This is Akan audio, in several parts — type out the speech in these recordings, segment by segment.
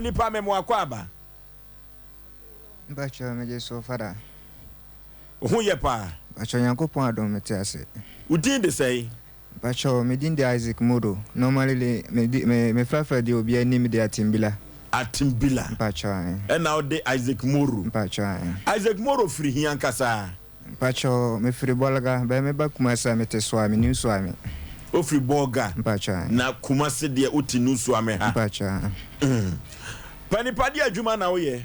Pa nipa me mo akɔ aba. Mpakyɛw megye so Fada. Wo ho yɛ paa? Mpakyɛw Nyankopɔn adom mete ase. Wo din de sɛn? Mpakyɛw me din de Isaac Modo. Normally de me di me me frafra deɛ obiara nim me de Atimbila. Atimbila. Mpakyɛw ae. Ɛna wo de Isaac Moro. Mpakyɛw ae. Isaac Moro firi he ankasa? Mpakyɛw me firi Bolga bɛɛ me ba Kumasi a me te Suame, New Suame. Wo firi Bolga. Mpakyɛw ae. Na Kumasi deɛ wo te New Suame ha. Mpakyɛw ae. Pa nipa deɛ adwuma na wo yɛ?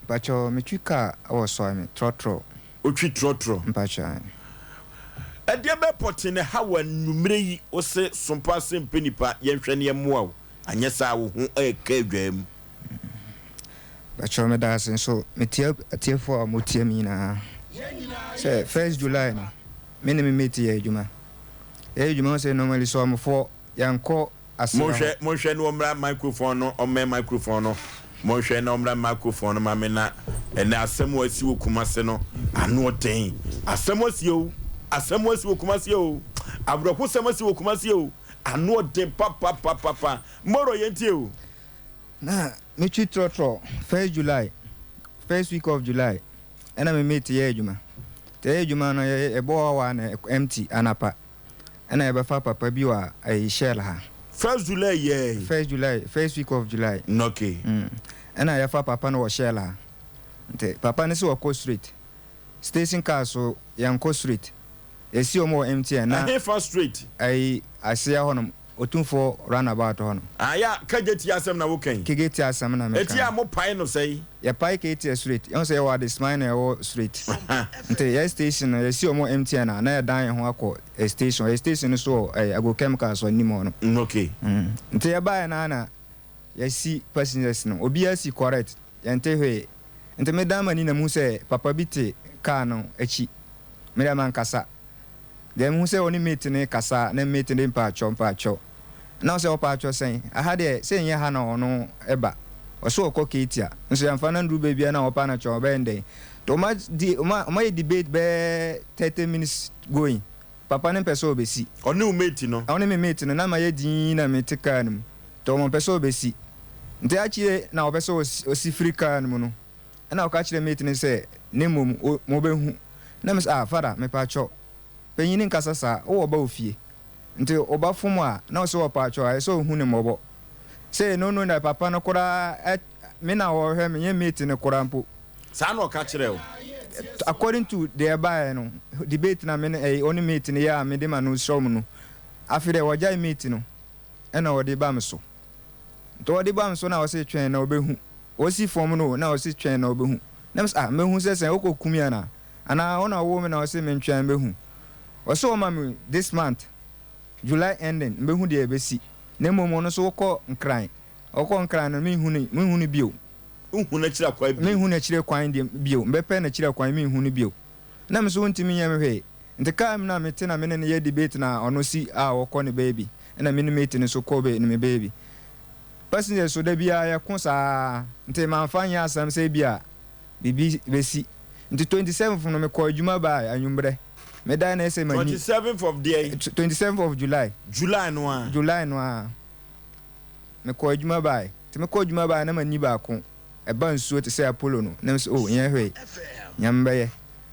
Mpakyɛw me twi car wɔ Suame, trɔtrɔ. Wo twi trɔtrɔ. Mpakyɛw ae. Ɛdeɛ bɛ pɔtee na ɛha wo anwummerɛ yi wo se sompa ase mpɛ nipa yɛnhwɛ na yɛmmoa wo anyɛ saa a wo ho ɛɛka adwaa mu. Mpakyɛw meda ase nso metia atiefoɔ a wɔn tie me nyinaa sɛ first July no me ne me mate yɛ adwuma yɛyɛ adwuma ho sɛ normally sɔɔmofoɔ yɛnkɔ aseda hɔ. Monhwɛ monhwɛ na ɔmmra microphone no ɔmmɛn microphone no monhwɛ na ɔmmra microphone no ma me na ɛnɛ asɛm a asi wɔ Kumase no ano ɔden asɛm asi o asɛm asi wɔ Kumase o awerɛhosɛm asi wɔ Kumase o ano ɔden papapapapa Moro yɛntie o. Na metwi trɔtrɔ first July first week of July ɛna me mate yɛ adwuma nti yɛyɛ adwuma no yɛbɔ wawa na empty anapa ɛna yɛbɛfa papa bi wɔ ɛyi shell ha. First July yɛɛ. First July first week of July. Okay. Mm ɛna yɛfa papa no wɔ shell ha nti papa no sɛ ɔkɔ straight station car so yɛnkɔ straight yɛsi wɔn wɔ MTN na. Ɛhefa straight? Ɛyi aseɛ hɔnom. Otumfoɔ run about hɔ no. Ah ya Kagye asɛm na woka yi. Kegeti asɛm na meka. Eti a mo pae no sɛi? Yɛpae Ketia straight. Yɛhu sɛ yɛwɔ Adeseman na yɛwɔ straight. Nti yɛ station no yɛsi ɔmo MTN a na yɛdan yɛn ho akɔ yɛ station. Yɛ station no so wɔ ɛɛ Ago Chemicals anim hɔ no. Okay. Nti yɛbaeɛ no ara na yɛasi passengers no. Obiara si correct. Yɛnte hwee. Nti medan m'ani na mehu sɛ papa bi te car no akyi. Me deɛ mankasa. Deɛ mehu sɛ ɔne mate no rekasa na mate no de mpaatwɔ mpaatwɔ na ɔsɛ ɔpaatwɔ sɛn aha deɛ sɛ nyɛ ha na ɔno ba ɔsɛ ɔkɔ Ketia nso yɛmfa no nduru baabi a na ɔpa no kyɛw ɔbɛyɛ ndɛn nti ɔma di ɔma ɔma yɛ debate bɛyɛ 30 minutes going papa no mpɛ sɛ ɔbɛsi. Ɔne wo mate no? Ɔne me mate no na mayɛ dinn na mete car no mu nti ɔmpɛ sɛ ɔbɛsi nti akyire na ɔpɛ sɛ ɔsi firi car no mu no Ɛna ɔka kyerɛɛ mate no sɛ, Na mmom wo, mobɛhu. Na mese, Ah, Fada, mepakyɛw, panyin nkasa saa, wowɔ ba wɔ fie, nti wo ba fom a, na ɔse ɔpakyɛw a, ɛsɛ sɛ ohu no mmɔbɔ. Sei, no no na papa no koraa, ɛ, me na ɔhwɛ me, nyɛ mate no koraa mpo. Saa na ɔka kyerɛɛ wo? According to deɛ ɛbaeɛ no, debate na me ne, ɛyi, ɔne mate no yɛ a mede m'ano srɛ wɔn no, afei deɛ wɔgyae mate no, ɛna ɔde ba me so. Nti ɔde ba me so na ɔse twɛn na ɔbɛhu. Osi fam no o, na ɔse twɛn na ɔbɛhu. Na mese ah, mɛhu sɛ sɛn, wokɔ ku me anaa? Anaa wo na wowoo me na ɔse mentwɛn mɛhu? Ɔse ɔma me this month, July ending, mɛhu deɛ ɛbɛsi. Na mmom ɔno nso wokɔ Nkran, ɔkɔ Nkran no menhu no, menhu no bio. Wonhu n'akyiri akwan bio? Menhu n'akyiri kwan deɛ bio, mɛpɛ n'akyiri akwan menhu no bio. Na me nso wontumi nyɛ me hwee. Nti car mu na mete na me ne no yɛ debate na ɔno si a ɔkɔ ne baabi, ɛna me ne mate no nso kɔ ne baabi. Passengers so da biara yɛko saa nti mamfa nyɛ asɛm sɛ ebia biribi bɛsi. Nti 27th no mekɔɔ adwuma bae anwummerɛ. Medae na ɛsɛ m'ani. 27th of deɛn? 27th of July. July no ara? July no ara. Mekɔɔ adwuma bae. Nti mekɔɔ adwuma bae na m'ani baako ɛba nsuo te sɛ Apollo no. Na mese oh nyɛ hwee, Nyame bɛyɛ.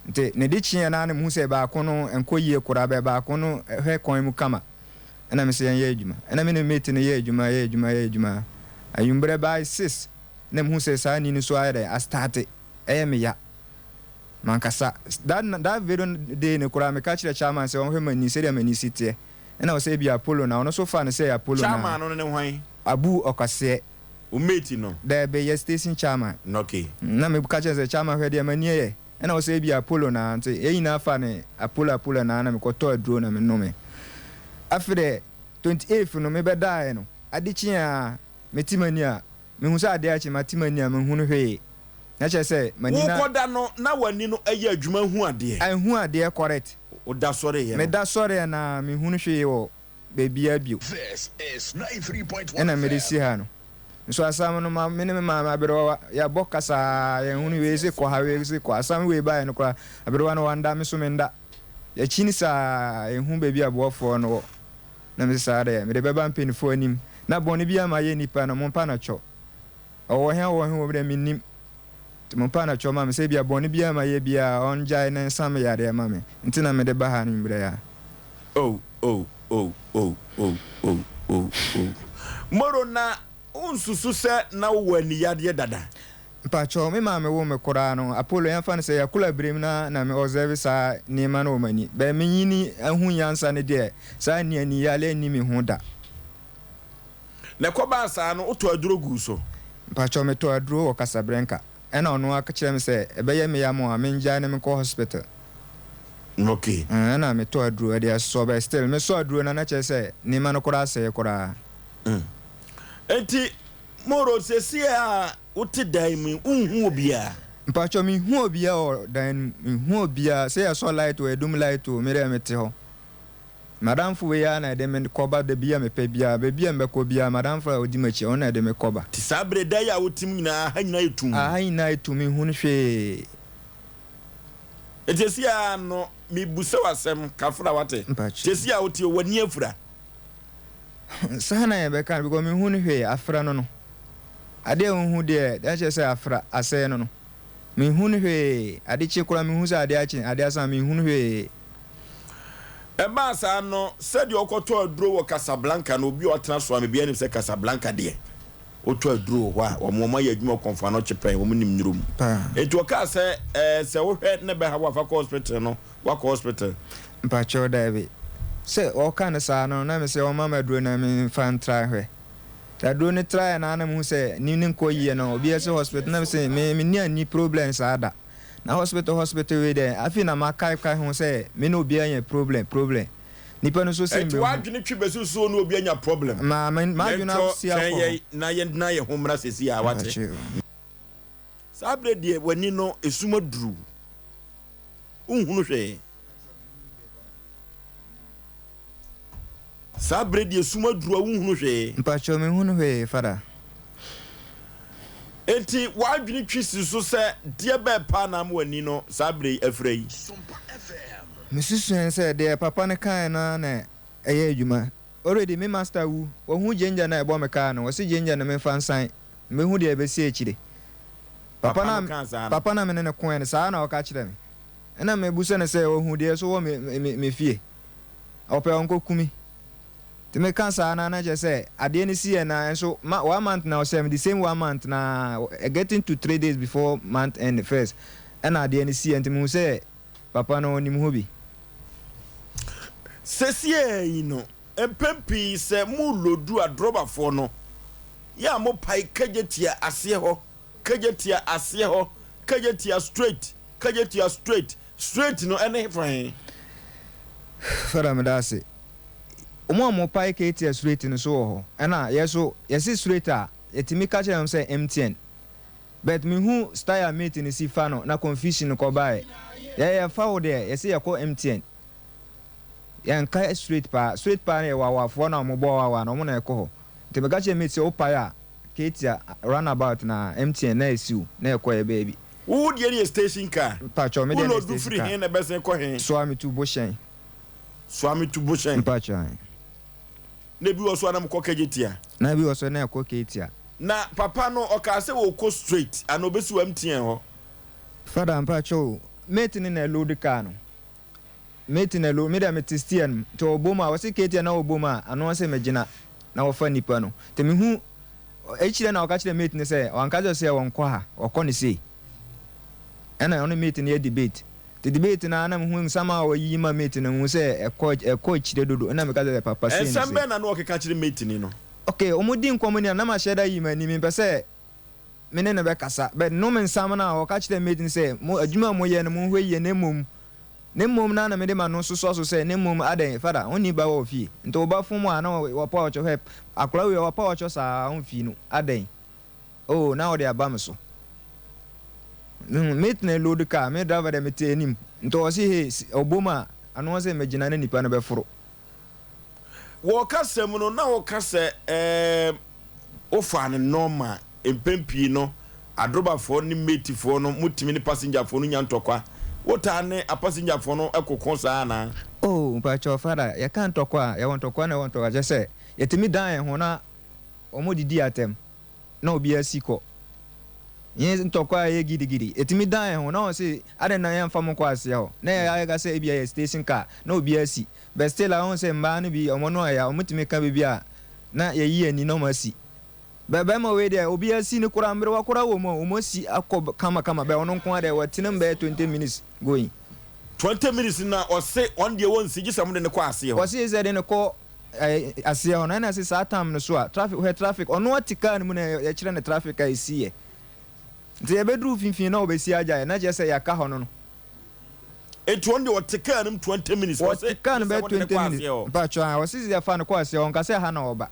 Nti ne de kyeeɛ no ara na mehu sɛ baako no ɛnkɔ yie koraa bɛ baako no hwɛ kwan mu kama. Ɛna mese yɛnyɛ adwuma. Ɛna me ne me mate no yɛɛ adwuma, yɛɛ adwuma, yɛɛ adwuma. Anwummerɛ by sis na mehu sɛ saa ni no so ayɛ dɛn, astarte ɛyɛ me ya. Mankasa. That, that very day no koraa meka kyerɛɛ chairman sɛ ɔnhwɛ m'ani sɛdeɛ m'ani si teɛ. Ɛna ɔsɛ ebia Apollo na ɔno nso faa no sɛ ɛyɛ Apollo na. Chairman no ne hwan? Abu Ɔkwaseɛ. Wo mate no? Daabi, yɛ station chairman. Okay. Na meka kyerɛɛ no sɛ chairman hwɛ deɛ m'ani yɛ. Ɛna ɔsɛ ebia Apollo na nti yɛn nyinaa fa no Apollo Apollo na na mekɔtɔ aduro na menome. Afei deɛ 28th no mebɛdaeɛ no, ade kyeeɛ a mete m'ani a, mehu sɛ adeɛ akye, mate m'ani a menhunu hwee. Na kyerɛ sɛ m'ani na. Wokɔda no na w'ani no ɛyɛ adwuma hu adeɛ? Ɛnhu adeɛ correct. Woda sɔreeɛ no? Meda sɔreeɛ no ara menhunu hwee wɔ baabiara bio. Ɛna mede si ha no. Nso asam no ma me ne me maame aberewa yɛabɔ kasa aa yɛnhunu wei se kɔ ha wei se kɔ asam wei baeɛ no koraa aberewa no wanda me so menda yɛkyini saa yɛnhu baabi a boafoɔ no wɔ na mese saa deɛ mede bɛba mpaninfoɔ anim na bɔne biara mayɛ nnipa no mompa no kyɛw. Ɔwɔ he a ɔwɔ he o, me deɛ mennim. Nti mo mpa no kyɛw ma me sɛ ebia bɔne biara a mayɛ biara ɔngyae na nsa me yareɛ ma me nti na mede ba ha anwummerɛ yi a. Oh oh oh oh oh oh oh oh Moro na wonsusu sɛ na wowɔ aniyadeɛ dada? Mpakyɛw, me maame woo me koraa no, Apollo, yɛmfa no sɛ yɛakula berem na na me observe saa nneɛma no wɔ m'ani, but menyini ahu nyansa no deɛ, saa ani aniyale nni me ho da. Na ɛkɔbaa saa no, wotɔɔ aduro guu so? Mpakyɛw, metɔɔ aduro wɔ Casablanca, ɛna ɔno ara kyerɛɛ me sɛ ɛbɛyɛ me ya mo a mengyae na menkɔ hospital. Okay. Ɛna metɔɔ aduro ɛde asɔ, but still mesɔ aduro no a na kyerɛ sɛ nneɛma no koraa asɛe koraa. Enti Moro, seesei a wote dan mu yi, wonhu obiara? Mpakyɛw, menhu obiara wɔ dan no mu, menhu obiara, sɛ yɛsɔ light o, yɛdum light o, me deɛ mete hɔ. M'adamfo wei ara na ɛde me kɔba baabi a mepɛ biara, baabi a mɛkɔ biara, m'adamfo a odi m'akyi, ɔno na ɛde me kɔba. Nti saa bere da yi a wote mu nyinaa, ha nyinaa yɛ tumm? Ha nyinaa yɛ tumm, menhunu hwee. Nti seesei ara no, mebisa wo asɛm, Kafra, woate? Mpakyɛw. Seesei a wote yi, w'ani afura? Saa na yɛbɛka no because menhunu hwee, afra no no. Adeɛ a wonhu deɛ, na kyerɛ sɛ afra, asɛe no no. Menhunu hwee, ade kye koraa menhu sɛ ade akye, ade asa, menhunu hwee. Ɛbaa saa no, sɛdeɛ ɔkɔtɔɔ aduro wɔ Casablanca no, obi a ɔtena Suame biara nim sɛ Casablanca deɛ, wotɔ aduro wɔ hɔ a, wɔn wɔayɛ adwuma wɔ Kɔmfo Anɔkye pɛn, wɔn nim nnuro mu. Enti ɔkaa sɛ, Ɛɛ, sɛ wohwɛ na ɛbɛha wo a, fa kɔ hospital no. Woakɔ hospital? Mpakyɛw, daabi. Sɛ ɔka no saa no, na mesɛ ɔmma me aduro na memfa ntra nhwɛ. Aduro no traeɛ no ara na mehu sɛ ne no nkɔ yie no, obiara sɛ hospital, na mesɛ me menni anni problem saa da. Na hospital hospital wei deɛ afei na makaekae ho sɛ me ne obiara nya problem problem. Nipa no nso se Ɛnti mbehu. w'adwene twe bɛsi so ne obi anya problem. Ma me m'adwene Yɛntwɔ asi akɔ twɛn hɔ. yɛn na yɛntena yɛn ho mmra seesei ara wate. Mpakyɛw. Saa berɛ deɛ w'ani no esum aduru wonhunu hwee. Saa berɛ deɛ sum aduru a wonhunu hwee. Mpakyɛw menhunu hwee Fada. Enti w'adwene twi si so sɛ deɛ bɛɛ paa na ama w'ani no saa berɛ yi afira yi? Mesusuɛn sɛ deɛ papa no kaeɛ no ara na ɛyɛ adwuma. Already me master wu, wahu ginger no a ɛbɔ me kaa no, ɔse ginger no memfa nsan, mɛhu deɛ ɛbɛsi akyire. Papa no a papa no a me ne no koeɛ no saa na ɔka kyerɛɛ me. Ɛna mebisa no sɛ ɔhu deɛ ɛso wɔ me me me fie. Ɔpɛ ɔnkɔku me. Nti meka saa no a na kyerɛ sɛ adeɛ no siiɛ no ara nso ma one month na ɔhyɛɛ me the same one month no ara getting to 3 days before month end first ɛna adeɛ no siiɛ nti mehu sɛ papa no ɔnim ho bi. Sesiei yi no, mpɛn pii sɛ mo lodu a drɔbafoɔ no yɛ a mo pae kagyatia aseɛ hɔ, kagyatia aseɛ hɔ, kagyatia straight, kagyatia straight, straight no ɛne hefa he? Fada meda ase. Wɔn a wɔpae Ketia straight no so wɔ hɔ. Ɛna yɛ so yɛse straight a yɛtumi ka kyerɛ wɔn sɛ MTN. But mehu style a mate no si fa no na confusion kɔ baeɛ. Yɛ yɛfa wo deɛ yɛse yɛkɔ MTN. Yɛnka straight paa. Straight paa no yɛ wawafoɔ no a wɔbɔ wawa no wɔn na ɛkɔ hɔ. Nti meka kyerɛ mate sɛ wopae a Ketia run about na MTN na ɛsiw na ɛkɔ yɛ baabi. Wo deɛ no yɛ station car. Mpakyɛw me Wo deɛ no yɛ loadu station firi car. he na ɛbɛsen kɔ he? Soa me tu bohyɛn. Soa me tu bohyɛn. Mpakyɛw ae. Na ebi wɔ so a na mokɔ Kejetia. Na ebi wɔ so na ɛkɔ Ketia. Na papa no ɔkaa sɛ ɔɔkɔ straight anaa ɔbɛsi wɔ MTN hɔ? Father mpakyɛw mate no na ɛload car no. Mate na ɛload, me deɛ mete steer no mu nti ɔbɔ mu a ɔse Ketia na ɔbɔ mu a ano ɔse megyina na wɔfa nipa no nti mehu Akyire na ɔka kyerɛɛ mate no sɛ wanka kyerɛ sɛ ɔnkɔ ha, ɔkɔ no sei. Ɛna ɔne mate no yɛ debate. Nti debate no ara na mehu nsɛm a ɔyiyi ma mate no, mehu sɛ ɛkɔ ɛkɔ akyire dodo. Ɛna meka sɛ papa sei ne Nsɛm sei. bɛn na na ɔkeka kyerɛ mate ni no? Okay, wɔn di nkɔmmɔ nyinaa na mahyɛ da yi m'ani, mempɛ sɛ me ne no bɛkasa. But nom nsɛm no a ɔka kyerɛɛ mate no sɛ mo adwuma a moyɛ no monhwɛ yie na mmom Na mmom na na mede m'ano sosɔ so sɛ, na mmom adɛn, Fada, wonni ba wɔ fie? Nti wo ba fom a na wapa ɔkyɔ, hwɛ, akwadaa wei wapa ɔkyɔ saa a womfii no, adɛn? Oh, na ɔde aba me so. Mehu, me tena load car, me driver deɛ mete anim, nti ɔse hey, ɔbom a, ano ɔse mɛgyina na nipa no bɛforo. Wɔ kasa mu no, na wɔka sɛ ɛɛm, wofaa no normal. Mpɛn pii no, adrobafoɔ ne matefoɔ no, motumi ne pasengyafoɔ no nya ntɔkwa. Wotaa ne apasengyafoɔ no koko saa anaa? Oh, mpakyɛw Father, yɛka ntɔkwa a, yɛwɔ ntɔkwa na yɛwɔ ntɔkwa, kyerɛ sɛ, yɛtumi dan yɛn ho na wɔdidi atɛm na obiara si kɔ. Nyɛ ntɔkwa a ɛyɛ gidigidi. Ɛtumi dan yɛn ho na wɔse adɛn na yɛmfa mo nkɔ aseɛ hɔ. Na yɛayɛ ka sɛ ebia yɛ station car na obiara asi. But still a wohu sɛ mmaa no bi wɔn ano ayɛ a wɔtumi ka biribi a na yɛyi yɛn ani na wɔasi. But bɛrima wei deɛ obiara si no koraa mmerewa koraa wɔ mu a wɔasi akɔ kama kama but ɔno nko ara deɛ watena mu bɛyɛ 20 minutes going. 20 minutes na ɔse ɔno deɛ wɔnsi gye sɛ mode no kɔ aseɛ hɔ. Ɔse sɛ de no kɔ aseɛ hɔ no ɛna se saa time no so a traffic hwɛ traffic ɔno ɔte car no mu na yɛkyerɛ no traffic a ɛsi yɛ nti yɛbɛduru mfimfini na ɔbɛsi agya yɛ na kyerɛ sɛ yɛaka hɔ no no. Nti ɔno deɛ ɔte car no mu 20 minutes ɔse Ɔte car no gye sɛ bɛyɛ wode no 20 kɔ minutes aseɛ hɔ. mpakyɛw ae ɔse sɛ yɛfa no kɔ aseɛ hɔ ɔnka sɛ ha na ɔba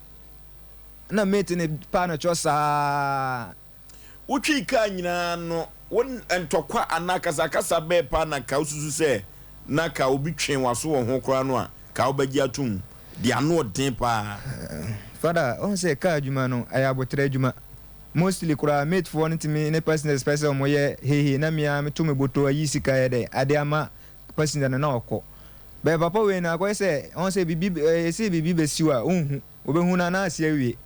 na mate no paa no kyɛw saa. Wotwii kaa nyinaa no, wo ntɔkwa anaa akasakasa bɛɛ paa na ka wosusu sɛ na ka obi twee w'aso wɔ ho koraa no a, ka wobɛgye atom? Deɛ ano ɔden paa. Father, wohu sɛ car adwuma no, ɛyɛ aboterɛ adwuma. Mostly koraa, mate foɔ no tumi ne passengers pɛ sɛ wɔyɛ hehe na me ara meto me bɔtɔ ayi sika yɛ dɛn ade ama passenger no na ɔkɔ. But papa wei no akɔyɛ sɛ, wohu sɛ biribi, yɛse biribi bɛsi wo a, wonhu. Obehu no anaa ase awie.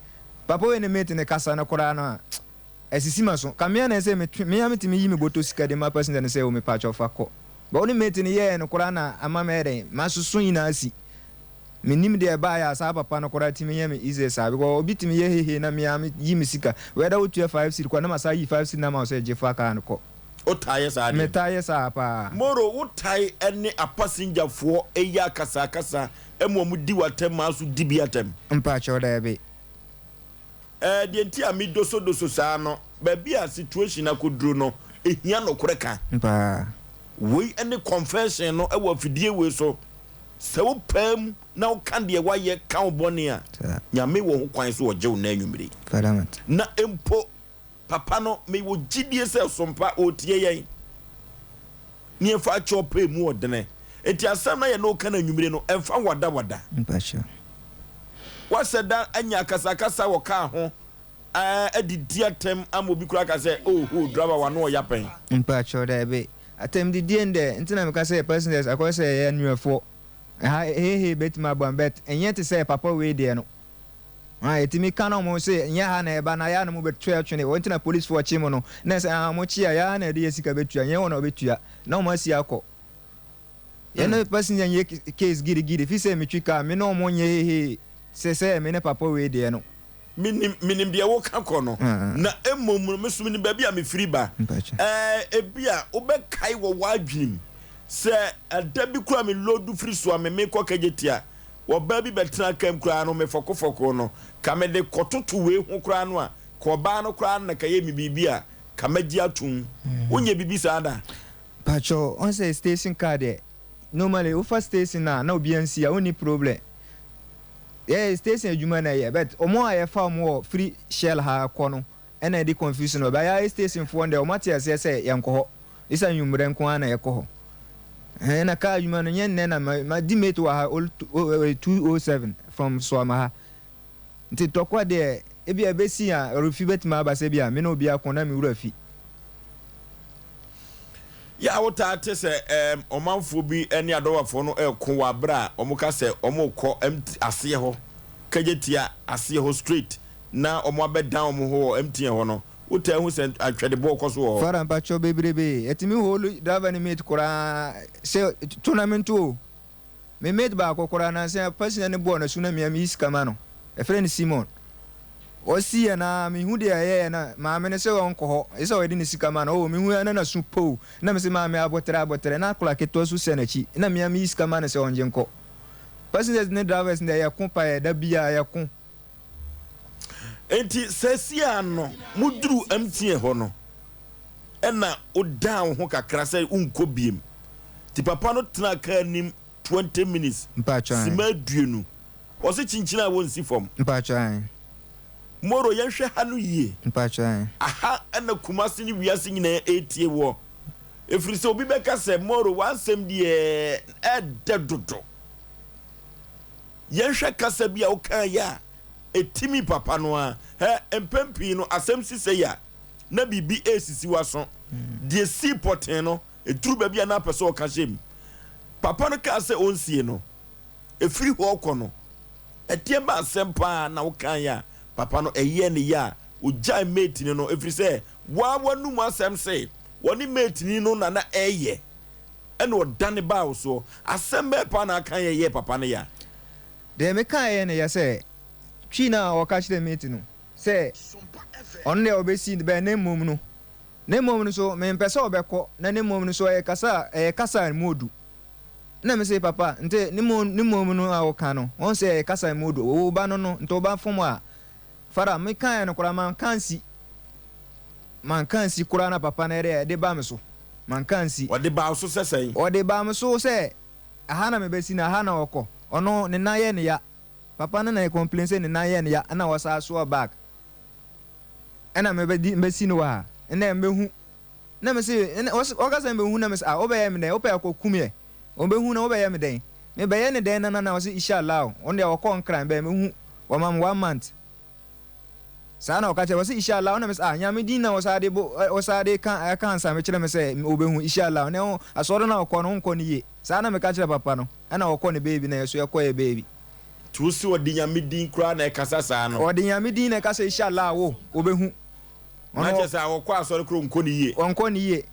Papa wei ne mate no kasa no koraa no a, asisi m'aso. Ka me a na ɛsɛ metwe, me a metumi yi me bɔtɔ sika de ma passenger no sɛ o mepakyɛw fa kɔ. But wo ne mate no yɛɛ no koraa na ama mayɛ dɛn, m'asoso nyinaa asi. Mennim deɛ ɛbaeɛ a saa papa no koraa tumi yɛ me easy saa because obi tumi yɛ hehe na me ara me yi me sika. Whether wotua 5 cedi koraa na masan ayi 5 cedi no ama wo sɛ gye fa car no kɔ. Wotaa yɛ saa adeɛ no? Metaa yɛ saa paa. Moro, wotae ne apasenjafoɔ yɛ akasakasa ma wɔn di w'atɛm maa so di bi atɛm? Mpakyɛw, daabi. Ɛɛ, deɛ nti a me doso doso saa no, baabi a situation akɔduro no, ɛhia nokorɛ ka. Paa. Wei ne confession no wɔ afidie wei so. Sɛ wo paa mu na wo ka deɛ wayɛ ka wo bɔne a, Saa. Nyame wɔ ho kwan sɛ ɔgye wo nnɛ anwummere yi. Father Matt. Na mpo Papa no, mewɔ gyidie sɛ sompa ɔretie yɛn ne yɛmfa akyɛ ɔpɛ mu ɔdene. Enti asɛm no a yɛne wo ka no anwummere no, ɛmfa wadawada. Mpakyɛw. Woahyɛ da anya akasakasa wɔ kaa ho, adidi atɛm ama obi koraa aka sɛ, Oh ho, driver w'ano ɔya pɛn. Mpakyɛw, daabi. Atɛmdidie no deɛ, nti na meka sɛ passengers akɔyɛ sɛ yɛyɛ nnuafoɔ. Ɛha, hehe bɛtumi aboa me but ɛnyɛ te sɛ papa wei deɛ no. Ah yɛtumi ka na ɔmo se nyɛ ha na ɛba na yɛ a na ɔmo bɛto atwene hɔ nti na police foɔ kye mo no na ɛsɛ ah ɔmo kye a yɛ a na yɛde yɛ sika bɛtua nyɛ wɔn na ɔbɛtua na ɔmo asi akɔ yɛ ne passenger nyɛ case gidi gidi fi sɛ metwi car me ne ɔmo nyɛ hehe sɛ sɛ me ne papa wei deɛ no. Menim, menim deɛ woka kɔ no, na mmom no, me nso menim baabi a mefiri ba. Ɛɛ, ebia wobɛkae wɔ w'adwenem sɛ ɛda bi koraa me loodu firi Suame mekɔ Kejetia, Ɔbaa bi bɛtena kam koraa no, mefɔkofɔkoo no. Ka mede kɔtoto wei ho koraa no a, ka ɔbaa no koraa na ka yɛ me biribi a, ka mɛgye atom. Wonyɛ biribi saa da? Pakyɛw, wohu sɛ station car deɛ, normally wofa station a na obiara nsi a, wonni problem. Yɛ station adwuma na ɛyɛ, but wɔn a yɛfa wɔn wɔ firi Shell ha kɔ no ɛna ɛde confusion ba. But yɛayɛ station foɔ no deɛ, wɔn ate aseɛ sɛ yɛnkɔ hɔ. Gye sɛ anwummerɛ nko ara na yɛkɔ hɔ. Ɛhɛn, na car adwuma no, nyɛ nnɛ na ma, madi mate wɔ ha ol, 207 from Soama ha. Nti tɔkwa deɛ, ebia ɛbɛsi a, ɔrefi bɛtumi aba sɛ ebia me ne obi ako na me wura fi. Yɛ a wotaa te sɛ ɛɛm ɔmanfoɔ bi ne adɔbafoɔ no reko wɔ aberɛ a wɔka sɛ wɔrekɔ MT aseɛ hɔ, Kagyetia aseɛ hɔ straight na wɔabɛdan wɔn ho wɔ MTN hɔ no, Wotaa hu sɛ atwɛdebɔ kɔ so wɔ hɔ? Father mpakyɛw bebrebe yɛtumi hold driver ne mate koraa sɛ to na mento o me mate baako koraa nansa passenger no bɔɔ nasu na mea meyi sika ma no yɛfrɛ no Simon ɔsi yɛ na mehu deɛ ɛyɛyɛ na maame no sɛ ɔnkɔ hɔ ɛsɛ ɔyɛde ne sika ma no oh mehu yɛ na nasu pow na mese maame abotrɛ abotrɛ na akora ketewa so sɛ n'akyi na mea meyi sika ma no sɛ ɔngye nkɔ passengers ne drivers deɛ yɛko pa yɛ da biara yɛko. Enti seesei no, muduruu MTN hɔ no, ɛnna wodan wo ho kakra sɛ wonkɔ biem. Nti papa no tenaa kaa anim 20 minutes, Mpakyɛw ae. simma 20. Ɔse kyinkyin a wonsi fam. Mpakyɛw ae. Moro, yɛnhwɛ ha no yie. Mpakyɛw ae. Aha na Kumasi ne wiase nyinaa retie woɔ. Ɛfiri sɛ obi bɛka sɛ, Moro, w'asɛm deɛ ɛɛdɛ dodo. Yɛnhwɛ kasa bi a wokaeɛ a ɛtimii papa no ara. Hɛ, mpɛn pii no asɛm si sei a, na biribi resisi w'aso. Deɛ ɛsii pɔtee no, ɛduru baabi a na apɛ sɛ ɔka hyɛ mu. Papa no kaa sɛ ɔnsie no. Ɛfiri hɔ rekɔ no, ɛdeɛn ba asɛm pa ara na wokaeɛ a papa no ɛyɛɛ no ya a Ogyae mate no ɛfiri sɛ waa w'anum asɛm se wɔne mate no na na ɛyɛ ɛna ɔdane baa wo soɔ. Asɛm bɛɛ paa na aka yɛ yɛɛ papa no ya? Deɛ mekaeɛ ne yɛ sɛ, Twi no a ɔka kyerɛɛ mate no sɛ ɔno deɛ ɔbɛsi bɛn ne mmom no, ne mmom no so mempɛ sɛ ɔbɛkɔ na ne mmom no so ɛyɛ kasa a ɛyɛ kasa a ɛmu ɔdu. Ɛna mese papa nti ne mmom ne mmom no a woka no wɔn sɛ ɛyɛ kasa a ɛmu ɔdu wo ba no no nti wo ba fom a Fada mekaeɛ no koraa manka ansi manka ansi koraa na papa no ɛde ɛde ba me so manka ansi. Ɔde baa wo so sɛ sɛn? Ɔde baa me so sɛ ɛha na mebɛsi no ɛha na ɔkɔ ɔno ne nan yɛ no ya papa no na ɛcomplain sɛ ne nan yɛ no ya ɛna ɔsaa soa bag ɛna mebɛdi mebɛsi no wɔ ha ɛna mebɛhu na mese ɛna ɔse ɔka sɛ mebɛhu na mese ah wobɛyɛ me dɛn wopɛ akɔ kum yɛ ɔbɛhu na wobɛyɛ me dɛn mebɛyɛ ne dɛn nana na ɔse ishallah ɔno deɛ ɔkɔ nkran bɛɛ mehu wɔma me one month Saa na ɔka kyerɛ me, ɔse Isha Allah, ɔna mese ah Nyame din na ɔsaa de bo ɔsaa de ka ɛka ansa me kyerɛ me sɛ ɔbɛhu Isha Allah, ɔnɛ ho asɔre no a ɔkɔ no wonkɔ no yie, saa na meka kyerɛ papa no, ɛna ɔkɔ ne baabi na yɛso yɛkɔ yɛ baabi. Nti wose ɔde Nyame din koraa na ɛkasa saa no? Ɔde Nyame din na ɛkasa Isha Allah wo ɔbɛhu. Na kyerɛ sɛ ɔkɔ asɔre koraa ɔnkɔ no yie? Ɔnkɔ no yie.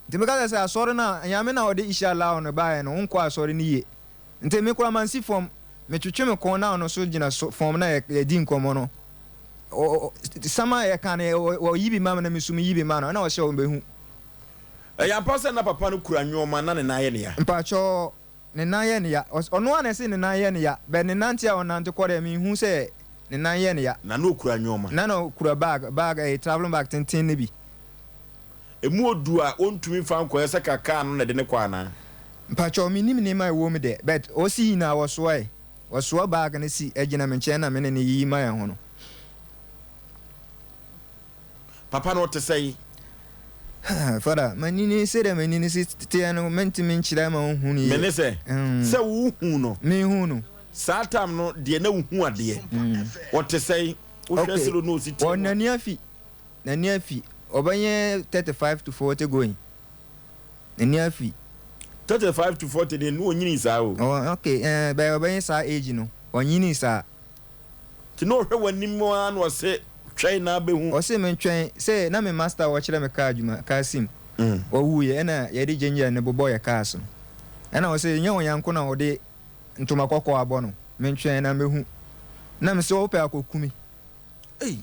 Nti meka kyerɛ sɛ asɔre no a Nyame na ɔde Isha Allah no baeɛ no wonkɔ asɔre no yie. Nti me koraa mansi fam, metwetwe me kɔn na ɔno nso gyina so fam na yɛdi nkɔmmɔ no. Sam a yɛka no, ɔyi bi ma me na me nso meyi bi ma no, ɛna ɔsɛ ɔbɛhu. Ɛyɛ ampa sɛ na papa no kura nnoɔma na ne nan yɛ no ya? Mpakyɛw, ne nan yɛ no ya. Ɔno ara na ɛse ne nan yɛ no ya, but ne nante a ɔnante kɔ deɛ menhu sɛ ne nan yɛ no ya. Na na ɔkura nnoɔma? Na na ɔkura bag, bag, ɛyɛ travelling bag tenten no bi. Emu odu a ontumi mfa nkɔyɛ sɛ ka car no na ɛde no kɔ anaa? Mpakyɛw mennim nneɛma a ɛwɔ mu deɛ but ɔsi nyinaa wɔsoae. Wɔsoa bag no si gyina me nkyɛn na me ne no yiyi ma yɛn ho no. Papa no ɔte sɛn? Father, m'ani ni sɛdeɛ m'ani no si teɛ no mentumi nkyerɛ ma wohu no yie. Mene sɛ, sɛ wohu no. Mehu no. Saa time no deɛ na wohu adeɛ. Ɔte sɛn? Wohwɛ soro na ɔsi teɛ no a. Wɔ n'ani afi. N'ani afi. Ɔbɛyɛ 35 to 40 going. N'ani afi. 35 to 40 deɛ no ɔnyinii saa o. Oh okay eh, bɛyɛ ɔbɛyɛ saa age no. Ɔnyinii saa. Nti na ɔhwɛ w'anim ara na ɔse twɛn na abɛhu. Ɔse mentwɛn sɛ na me master a ɔkyerɛ me car adwuma, car sim, ɔwuiɛ ɛna yɛde ginger no bobɔ yɛ cars no. Ɛna ɔse nyɛ ɔnyanko na ɔde ntoma kɔkɔɔ abɔ no, mentwɛn na mɛhu. Na mese wopɛ akɔku me. Ei.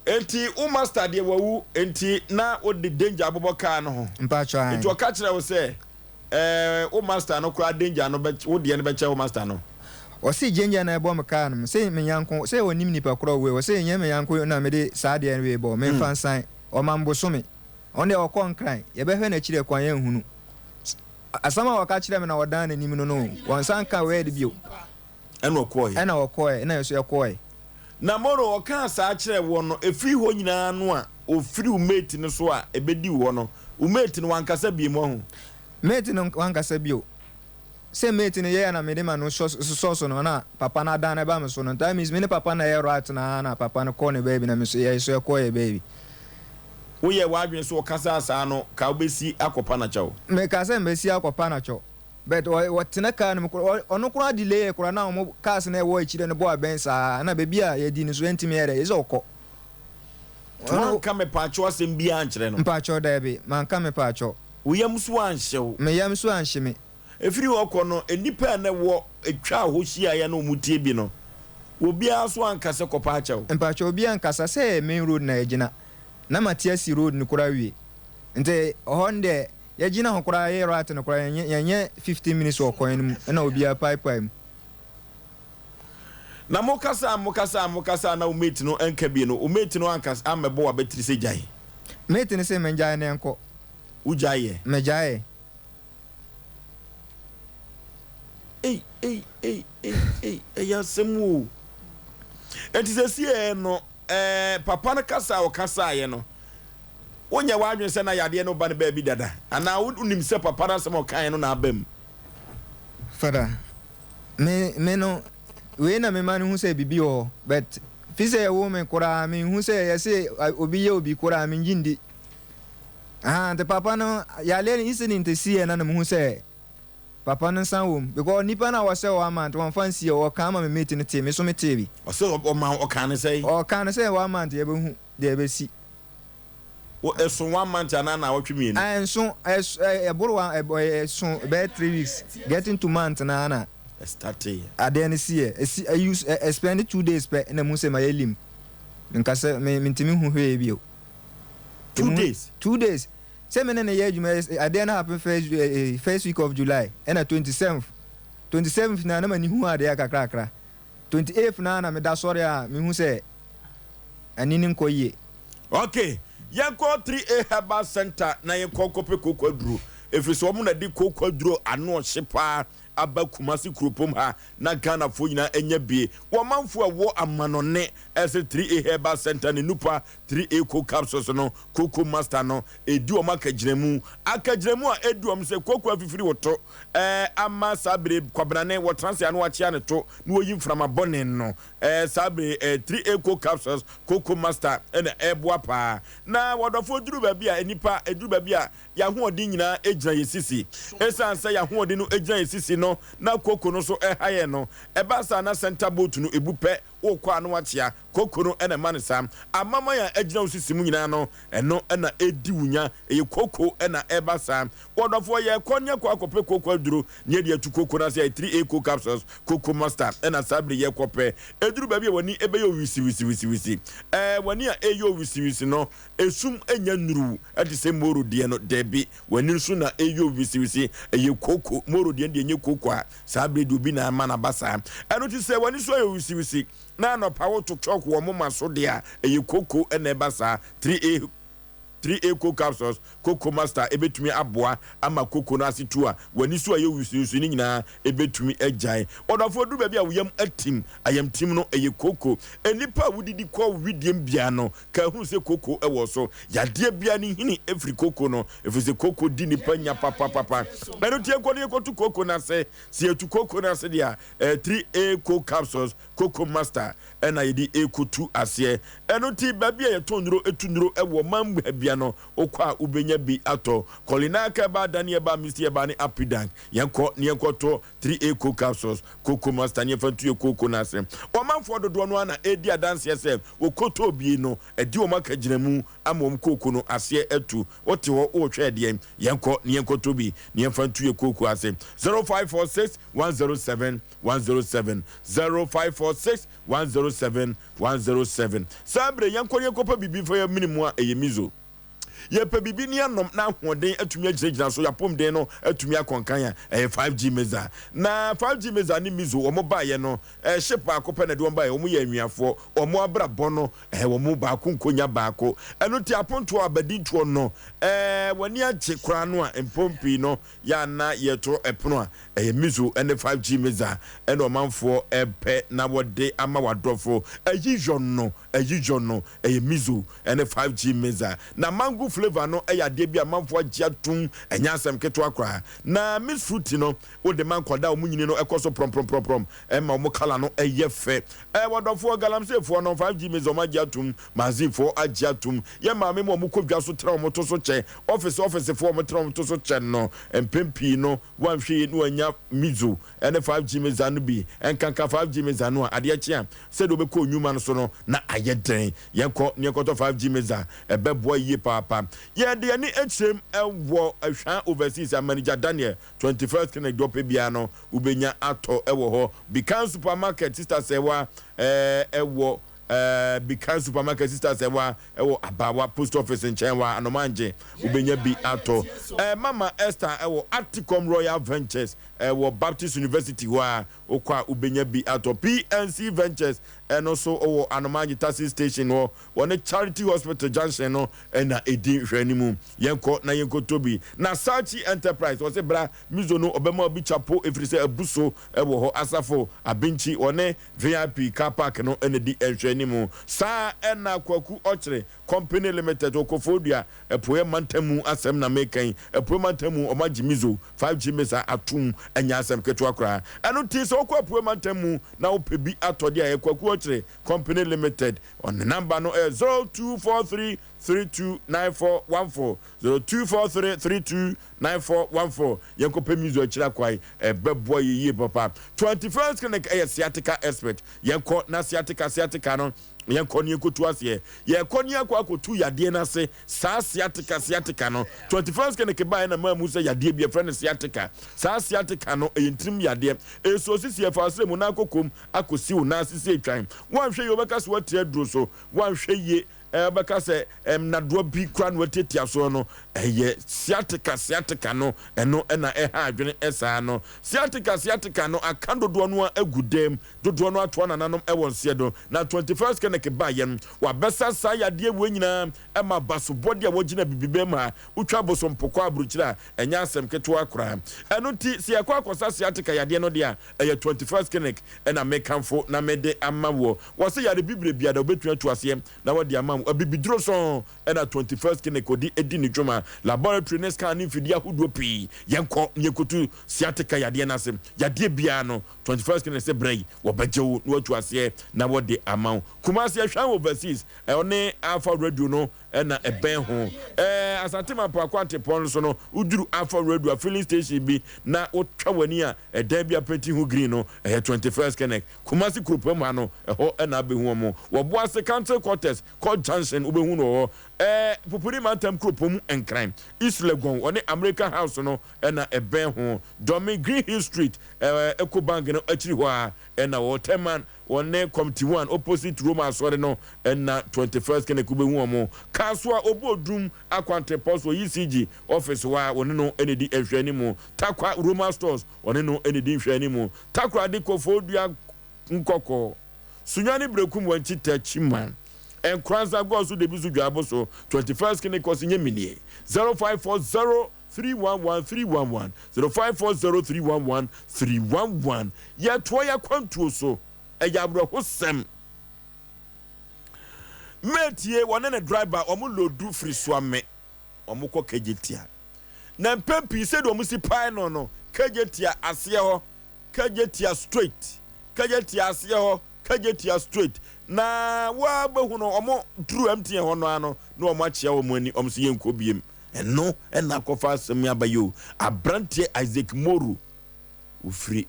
Enti wo master deɛ wawu enti na wode danger abobɔ car no ho. Mpatsɔ ae. Enti ɔka kyerɛ wo sɛ ɛɛ wo master no koraa danger no bɛ wo deɛ no bɛkyɛ wo master no. Ɔse ginger na ɛbɔ me car no mu se me nyanko sɛ ɔnim nipa korɔ wei ɔse nyɛ me yanko na mede saa adeɛ wei bɔ menfa nsan ɔma me bosome ɔno deɛ ɔkɔ nkran yɛbɛhwɛ n'akyiri ɛkwan yɛnhunu asɛm a ɔka kyerɛ me na ɔdan n'anim no no wɔnsan nka word bio. Ɛna ɔkɔɔeɛ. Ɛna ɔkɔɔɛ, ɛna yɛn nso yɛkɔɔɛ. Na Moro ɔkaa saa kyerɛɛ woɔ no, ɛfiri hɔ nyinaa no a ɔfiri wo mate no so a ɛbɛdi wo hɔ no, wo mate no wankasa bio, moahu? Mate no wankasa bio. Sɛ mate no yɛɛ na mede m'ano sosɔɔ so no, na papa no adan ba me so no, that means me ne papa no na ɛyɛ right no ara na papa no kɔɔ ne baabi na me nso yɛn nso yɛkɔɔ yɛn baabi. Woyɛɛ w'adwene sɛ ɔkasaa saa no, ka wobɛsi akɔpa no kyɛw? Mekaa sɛ mɛsi akɔpa no kyɛw. But ɔtena car no mu koraa ɔno koraa delay yɛ koraa na ɔmo cars no ɛwɔ akyire no bɔ abɛn saa na baabi a yɛdi no so yɛntumi yɛ dɛ yɛsɛ ɔkɔ. Nti wanka mepaakyɛw asɛm biaa ankyerɛ no? Mpaakyɛw daabi manka mepaakyɛw. Wo yam so anhye wo? Me yam so anhye me. Ɛfiri hɔ kɔ no nnipa a na ɛwɔ twaa hɔ hyiaeɛ na ɔmo tie bi no obiara so anka sɛ kɔpa akyɛw? Mpaakyɛw obiara ankasa sɛ ɛyɛ main road na yɛgyina na mate asi road no koraa wie nti ɔhɔ no deɛ Yɛgyina hɔ koraa yɛ right no koraa yɛnyɛ yɛnyɛ 15 minutes wɔ kwan no mu ɛna obiara paepae mu. Na mo kasa a mo kasa a mo kasa a na wo mate no nka bi no wo mate no anka ammɛbɔ w'abatiri sɛ gyae? Mate no se mengyae na ɛnkɔ. Wo gyae yɛ? Me gyaeɛ. Ei ei ei ei ei ɛyɛ asɛm o. Enti sɛsiɛ no ɛɛ papa no kasa a ɔkasaeɛ no Wonyɛ w'adwene sɛ na yadeɛ no reba no baabi dada? Anaa wonim sɛ papa no asɛm a ɔkaeɛ no na aba mu? Fada, me me no wei na mema no hu sɛ biribi wɔ hɔ but fi sɛ yɛwoo me koraa menhu sɛ yɛse obi yɛ obi koraa mengye ndi. Ahaa nti papa no yadeɛ no incident siiɛ na na mehu sɛ. Papa no nsa wɔ mu because nipa no a ɔsɛ one month wɔnfa nsie ɔka ama me mate no tee me so me tee bi. Ɔsɛ ɔma ɔkaa no sɛn? Ɔkaa no sɛ one month yɛbɛhu deɛ ɛbɛsi. Wo ɛso one month anaa naawɔtwe mienu? Ɛnso ɛboro one ɛso bɛyɛ 3 weeks getting to month naa na. Ɛstarteeɛ. Adeɛ no siiɛ ɛsi ɛuse ɛspend 2 days pɛ na mu sɛ mayɛ lim nkasɛ me mentumi hu hwee bio. 2 days? 2 days sɛ me ne ne yɛ adwuma. Adeɛ no happen first week of July, ɛna 27th na m'ani hu adeɛ kakrakra. 28th na meda sɔre a mehu sɛ ani ne nkɔ yie. Okay, yɛnkɔ 3A Herbal Center na yɛnkɔ nkɔpɛ kooko aduro, ɛfiri sɛ wɔn na de kooko aduro ano ɔhye paa aba Kumasi kuropom ha na Ghanafoɔ nyinaa anya bie. Wɔmanfoɔ a ɛwɔ amanɔne ɛsɛ 3A Herbal Center ne nupa 3A Co capsules no, Coco Master no, ɛdi wɔn akagyinamu akagyinamu a ɛdi wɔn sɛ kooko afifiri wɔ to ama saa bere kwabenane wɔtena se ano akyea ne to na wɔyi mframa bɔne no. Saa bere 3A Co capsules, Coco Master ɛna ɛboa paa. Na wɔdɔfoɔ duru baabi a nipa ɛduru baabi a yɛahoɔden nyinaa gyina yɛ sisi. Ɛsiane sɛ yɛahoɔden no gyina yɛ sisi no na koko no so ɛha yɛn no, ɛba saa na center bolt no ebu pɛ, wokɔ a no wakyea koko no ɛna ɛma no saa. Amaman a ɛgyina wo sisi mu nyinaa no, ɛno ɛna ɛdi wo nya. Ɛyɛ koko ɛna ɛba saa. Wɔdɔfoɔ, yɛkɔ ne yɛkɔ akɔpɛ koko aduro ne yɛde atu koko no ase. Ayɛ 3A Co capsules, Coco Master ɛna saa bere yɛkɔpɛ. Ɛduru baabi a w'ani ɛbɛyɛ owisiwisiwisiwisi. W'ani a ɛyɛ owisiwisi no, esum nya nnuru ɛte sɛ moro deɛ no? Dɛbi, w'ani nso na ɛyɛ owisiwisi, ɛyɛ koko. Moro deɛ no deɛ nyɛ koko a saa bere deɛ obi na ama n'aba saa. Ɛno ti sɛ w'ani so ayɛ owisiwisi na anɔpa woto chalk wɔ moma so deɛ a, ɛyɛ koko ɛna ɛba saa. 3A Co capsules, Coco Master ebetumi aboa ama koko no ase tu a w'ani so a ɛyɛ wusiwusi no nyinaa ebetumi agyae. Ɔdɔfoɔ, duru baabi a woyam atim ayamtim no, ɛyɛ koko. Nnipa a wodidi kɔ widiem bia no ka ehunu sɛ koko ɛwɔ so. Yadeɛ bia ne hini efiri koko no, efiri sɛ koko di nipa nya papapapa. Ɛno tie, nkɔ ne yɛkɔtu koko no ase. Sɛ yɛtu koko no ase deɛ a, 3A Co capsules, Coco Master ɛna yɛde ekotu aseɛ. Ɛno ti baabi a yɛtɔn nnuro, etu nnuro ɛwɔ man mu ha bia no, okɔ a wobɛnya bi atɔ. Kɔlinaka ɛba, Dani ɛba, Misti ɛba ne Apidank. Yɛnkɔ ne yɛnkɔtɔ 3A Co capsules, Coco Master ne yɛmfa ntu yɛ koko no ase. Ɔmanfoɔ dodoɔ no ana ɛdi adanseɛ sɛ wɔkɔtɔ bie no, ɛdi wɔn akagyina mu ama wɔn koko no aseɛ atu. Wote hɔ wohwɛ deɛ, yɛnkɔ ne yɛnkɔtɔ bi ne yɛmfa ntu yɛ koko ase. 0546 107 107, 0546 107 107. Saa bere yɛnkɔ ne yɛnkɔpɛ biribi mfa yɛ mene mu a ɛyɛ mizo. Yɛpɛ biribi ne anom na ahoɔden atumi agyinagyina so, yɛapɔmden no atumi akɔnkan a ɛyɛ 5G meza. Na 5G meza ne mizo wɔn baeɛ no, ship baako pɛ na ɛde wɔn baeɛ. Wɔn yɛ anuafoɔ. Wɔn abrabɔ no wɔn baako nkonya baako. Ɛno ti apontoɔ abadintoɔ no, wɔn ani agye koraa no a mpɔn pii no yɛ ana yɛto ɛpono a ɛyɛ mizo ne 5G meza ɛna ɔmanfoɔ ɛpɛ na wɔde ama wadɔfo. Ɛyi yɔ no, ɛyi yɔ no, ɛyɛ mizo ɛne 5G meza. Na mango flavour no ɛyɛ adeɛ bi a amanfoɔ agye atum, ɛnyɛ asɛm ketewa koraa. Na mix fruit no, wode ma nkwadaa a wɔn nyini no ɛkɔ so prɔmprɔmprɔmprɔm, ɛma wɔn colour no ɛyɛ fɛ. Wɔdɔfoɔ, galamseyfoɔ no, 5G meza wɔn agye atum, mazifoɔ agye atum. Yɛ maame mu a wɔn kɔ dwa so tena wɔn to so kyɛ, ɔfisi ɔfisifoɔ wɔn tena wɔn to so kyɛ no, mpɛn pii no wɔanhwɛ yie na wɔanya mizo ɛne 5G meza no bi nkanka 5G meza no a, adeɛ kye a sɛdeɛ wɔbɛkɔ nnwuma no so no na ayɛ den. Yɛnkɔ ne yɛnkɔtɔ 5G meza, ɛbɛboa yie paapa. Yɛde yɛne akyerɛm ɛwɔ Ahwaa Overseas amanigya Daniel 21st Clinic deɛ ɔpɛ biara no wobɛnya atɔ ɛwɔ hɔ. Bikan Supermarket, Sister Sɛwa, ɛwɔ Bikan Supermarket, Sister Sɛwa, ɛwɔ Abawa Post Office nkyɛn wɔ Anomangye, wobɛnya bi atɔ. Mama Esther ɛwɔ Articom Royal Ventures, ɛwɔ Baptist University hɔ a, wokɔ a wobɛnya bi atɔ. PNC Ventures ɛno nso wɔ Anomangye taxi station hɔ, wɔne Charity Hospital junction no ɛna ɛdi nhwɛanimu. Yɛnkɔ na yɛnkɔtɔ bi. Na Sachi Enterprise wɔse bra, mizo no ɔbɛma obi chapo, ɛfiri sɛ abu so ɛwɔ hɔ. Asafo Abinkyi, wɔne VIP car park no ɛna di nhwɛanimu saa. Ɛna Kwaku Ɔkyere Company Limited wɔ Kofodua, Apueɛ mantam asɛm na mekan. Apueɛ mantam mu ɔmo agye mizo 5G mesa atom, ɛnyɛ asɛm ketewa koraa. Ɛno nti sɛ wokɔ Apueɛ mantam mu na wopɛ bi atɔ deɛ a, ɛyɛ Kwaku Ɔkyere Company Limited. Ɔne number no ɛyɛ 0243. 32 94 14, 0243 32 94 14. Yɛnkɔpɛ Mizo akyiri akwan, ɛbɛboa yɛ yie papa. 21st Clinic ɛyɛ sciatica expert. Yɛnkɔ na sciatica sciatica no yɛnkɔ ne yɛnkɔtu aseɛ. Yɛkɔ ne yɛakɔ akɔtu yadeɛ no ase. Saa sciatica sciatica no, 21st Clinic baeɛ na maa mu sɛ yadeɛ bi yɛfrɛ no sciatica. Saa sciatica no ɛyɛ ntirim yadeɛ. Ɛsɔ sisi ɛfa asrɛ mu na akɔkom akɔsi wo nan ase sɛ ɛtwan. Woanhwɛ yie wobɛka sɛ woatiri aduro so. Woanhwɛ yie wobɛka sɛ nnadoa bi koraa na woatiatia soɔ no. Ɛyɛ sciatica sciatica no ɛno na ɛha adwene saa no. Sciatica sciatica no aka dodoɔ no ara agu dam. Dodoɔ no atoa nananom wɔ nseɛ do. Na 21st Clinic baeɛ no, wɔabɛsa saa yadeɛ wei nyinaa ma abasobɔdeɛ a wɔgyina Abibibam ha, wotwa abosompokɔ aburokyire a, ɛnyɛ asɛm ketewa koraa. Ɛno nti, sɛ yɛkɔ akɔsa sciatica yadeɛ no deɛ a, ɛyɛ 21st Clinic na mekamfo na mede ama woɔ. Wɔse yare bibire biara wobɛtumi atu aseɛ na wɔde ama wo. Abibiduro sɔnn na 21st Clinic ɔde di ne dwuma. Laboratory ne scan ne mfidie ahodoɔ pii. Yɛnkɔ na yɛnkɔtu sciatica yadeɛ no ase. Yadeɛ biara no, 21st Clinic se brɛ yi, wɔbɛgye wo na wɔatu aseɛ na wɔde ama wo. Kumasi Ahwan Overseas, ɛne Alpha Radio no na ɛbɛn ho. Ɛɛ Asante Mampong Akwantepɔn no so no, woduru Alpha Radio a filling station bi na wotwa w'ani a, ɛdan bi a penti ho green no, ɛyɛ 21st Clinic. Kumasi kuropɔn mu ha no, ɛhɔ na abɛhu wɔn. Wɔ Boase Council Quarters, Court Junction, wobɛhu no wɔ hɔ. Ɛɛ Pupuri Mantam kuropɔn mu Nkran, East Legon, wɔne America House no na ɛbɛn ho. Dɔme Green Hill Street, ɛɛ Ecobank no akyiri hɔ ara na wɔwɔ. Teman, wɔne Committee One opposite Roma Asɔre no na 21st Clinic wobɛhu wɔn. Kasoa Obuodum Akwantepɔ so ECG office hɔ ara wɔne no na ɛdi nhwɛanimu. Tarkwa Roma Stores wɔne no na ɛdi nhwɛanimu. Takoradi Koforidua Nkɔkɔ, Sunyani Berekum Wankyi Techiman, Nkoranza Goaso Debiso Dwaboso 21st Clinic ɔse nyɛ minie 0540 311 311 0540 311 311 Yɛtoa yɛakwantuo so, ɛyɛ awerɛhosɛm. Mate wɔne ne driver wɔn lodu firi Suame wɔn kɔ Kejetia. Na mpɛn pii sɛdeɛ wɔn si pae no no, Kejetia aseɛ hɔ, Kejetia straight, Kejetia aseɛ hɔ, Kejetia straight. Na woabɛhu no wɔn duru MTN hɔ no ara no na wɔn akyea wɔn ani, wɔn so yɛnkɔ biem. Ɛno na akɔfa asɛm yi aba yi o. Aberanteɛ Isaac Moro, ɔfiri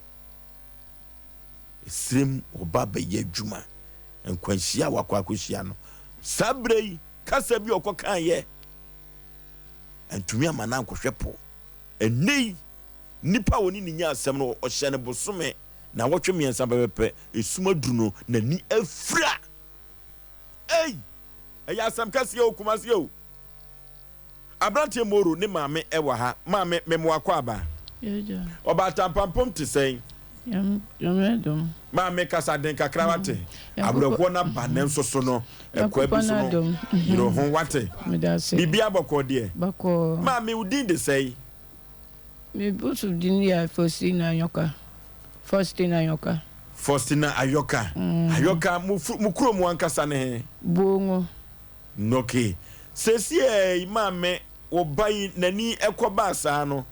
Esirem ɔba abɛyɛ adwuma. Nkwanhyia a wakɔ akɔhyia no. Saa berɛ yi, kasa bi a ɔkɔkaeɛ antumi amma no ankɔhwɛ po. Ɛnnɛ yi, nnipa a wɔne no nyaa asɛm no, ɔhyɛ no bosome nnawɔtwe mmiɛnsa pɛpɛpɛ, esum aduru no, n'ani afira. Ei! Ɛyɛ asɛm kɛseɛ o, Kumasi o. Aberanteɛ Moro ne maame wɔ ha. Maame, mema wo akwaaba. Yɛgya. Ɔbaatampampom te sɛn? Nyame adom. Maame, kasa den kakra wate. Awerɛhoɔ no aba nanso so no, ɛkwaa bi so no, yere wo ho wate. Medase. Biribiara bɔkɔɔ deɛ? Bɔkɔɔ. Maame, wo din de sɛn? Me bosom din yɛ Faustina Ayoka. Faustina Ayoka. Faustina Ayoka. Ayoka, mo kurom ankasa ne he? Buongo. Ok sesiei maame wo ba yi n'ani kɔ baa saa no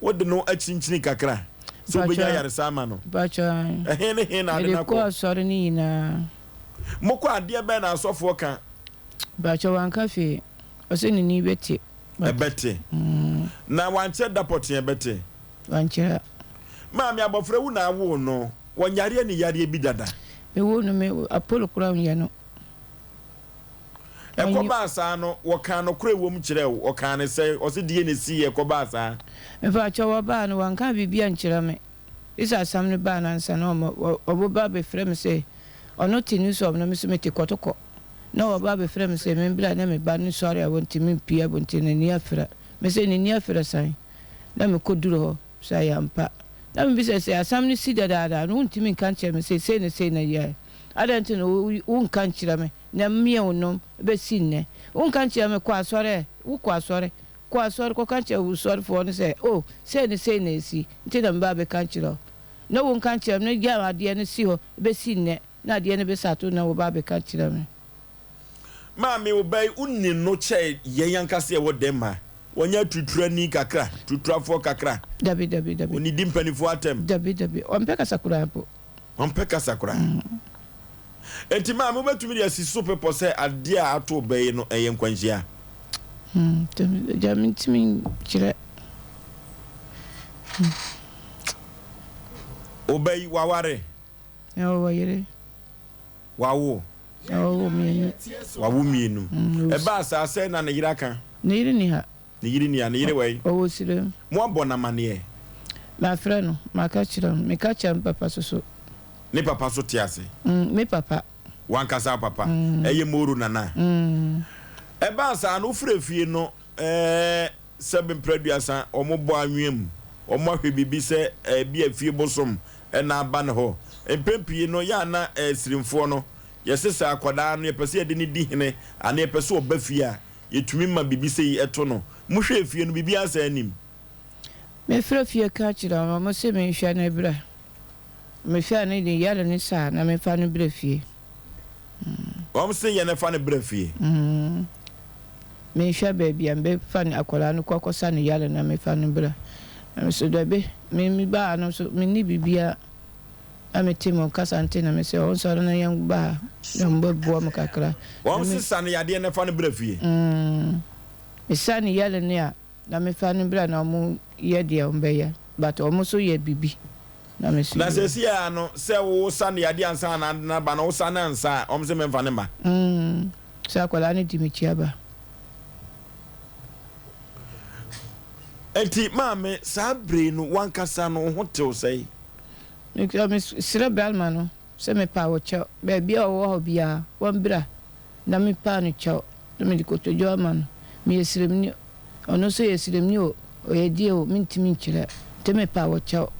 wo de no akyinkyini kakra sɛ wobɛnya ayaresa ama no? Ɛhe ne he na ade no akɔ? Mede kɔ asɔre no nyinaa. Mokɔ adeɛ bɛn na asɔfoɔ ka? Mpakyɛ wanka hwee ɔsɛ n'ani bɛte. Ɛbɛte. Na wankyerɛ da pɔtee ɛbɛte? Wankyerɛ. Maame abɔfra wu na awoo no wɔnyareɛ ne yareɛ bi dada? Mewoo no me apolo koraa nyɛ no. Ɛkɔbaa saa no, wɔkaa nokorɛ wom kyerɛɛ wo? Wɔkaa no sɛn? Ɔse deɛn na ɛsiiɛ ɛkɔbaa saa? Mepakyɛw, wɔbaa no, wɔanka biribi ankyerɛ me. Gye sɛ asɛm no baa no ansa na wɔma wɔba abɛfrɛ me sɛ ɔno te Newsom na me nso mete Kɔtɔkɔ. Na wɔba abɛfrɛ me sɛ membra na me ba no sɔre a wɔntumi mpue abɔnten, n'ani afira. Mese n'ani afira sɛn? Na mekɔduru hɔ, sɛ ɛyɛ ampa. Na mebisa sɛ asɛm no si dadaada no wontumi nka nkyerɛ me sɛ sei ne sei na ɛyɛe? Adɛn nti na wonka nkyerɛ me na mmea wo nom bɛsi nnɛ? Wonka nkyerɛ me, kɔ asɔre ɛ, wokɔ asɔre, kɔ asɔre kɔka nkyerɛ wo sɔrefoɔ no sɛ, O, sei ne sei na asi, nti na meba abɛka nkyerɛ wo. Na wonka nkyerɛ me, na gyae adeɛ no si hɔ bɛsi nnɛ, na adeɛ no bɛsato na woba abɛka kyerɛ me. Maame, wo ba yi, wonni no kyɛe yɛn ankasa yɛwɔ dɛm ha. Wɔnyɛ aturuturani kakra, turuturafoɔ kakra. Dabi, dabi, dabi. Ɔnnidi mpanimfoɔ atɛm. Dabi, dabi, ɔmpɛ kasa koraa mpo. Ɔmpɛ kasa koraa. Enti maame, wobɛtumi de asi so bepɔ sɛ adeɛ a ato wo ba yi no, ɛyɛ nkwanhyia? Nti agya mentumi nkyerɛ. Wo ba yi, waware? Ɔwɔ yere. Wawo? Ɔwɔ mmienu. Wawo mmienu. Ɛbaa saa sɛn na ne yere aka? Ne yere nni ha. Ne yere nni ha. Ne yere wɔ he? Ɔwɔ Sirem. Moabɔ no amaneɛ? Mafrɛ no, maka kyerɛ no. Meka kyerɛ me papa nso so. Ne papa nso te ase? Me papa. W'ankasa wo papa? Ɛyɛ Moro Nana? Ɛbaa saa no, wofrɛɛ fie no, ɛɛ, sɛ mprɛ aduasa, wɔbɔ anwea mu, wɔahwɛ biribi sɛ ɛbi a fie bosom na aba ne hɔ. Mpɛn pii no, yɛ a na Sirimfoɔ no, yɛse sɛ akwadaa no, yɛpɛ sɛ yɛde no di hene anaa yɛpɛ sɛ ɔba fie a, yɛtumi ma biribi sei to no. Mohwɛɛ fie no, biribiara saa nnim? Mefrɛ fie ka kyerɛ wɔn, wɔse menhwɛ no bra. Mehwɛ a ne de yare no sa a na mefa no bra fie. Wɔn se yɛ na fa no bra fie. Menhwɛ baabi a mebɛfa no akwadaa no kɔ akɔsa no yare na mefa no bra. Na me so dabi, me me baa no so menni biribiara. Na mete mo kasa nti na mese ɔnsɔre na yɛn ba ha na wɔbɛboa me kakra. Wɔn se sa no yadeɛ na fa no bra fie. Mesa no yare no a na mefa no bra na wɔn yɛ deɛ wɔn bɛyɛ but wɔn nso yɛ bibi na me so Na yɛ. seesei ara no sɛ wo sa no yadeɛ ansa na ade no aba no wo sa no ansa a wɔn se menfa no mma. Sɛ akwadaa no di mekyi aba. Enti maame saa bere yi no wankasa no wo ho tew sɛn? Me mesrɛ barima no sɛ mepa wo kyɛw baabi a ɔwɔ hɔ biara wɔmbra na mepaa no kyɛw na mede kotodwe ama no. Meyɛ sremni, ɔno nso yɛ sremni o, ɔyɛ deɛ o, mentumi nkyerɛ. Nti mepaa wɔ kyɛw.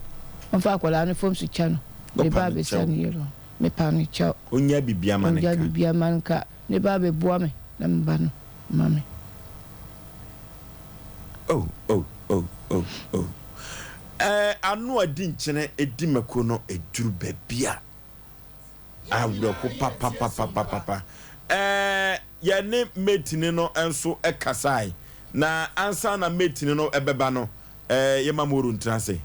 Ɔmfa akwadaa no fam so kyɛ no. Ne Wopa ba no abɛsa kyɛw. ne yere hɔ. Mepaa no kyɛw. Ɔnnya biribiara ma no Ɔngya nka. biribiara ma no nka. Ne ba abɛboa me na me ba no ma me. Oh, oh, oh, oh, oh. Eh, ano a ɛdi nkyene ɛdi mako no ɛduru baabi a. Awerɛho papapapapapa. Ɛɛ, yɛne mateni no nso kasae. Na ansa na mateni no bɛba no, ɛɛ, yɛma Moro ntena ase.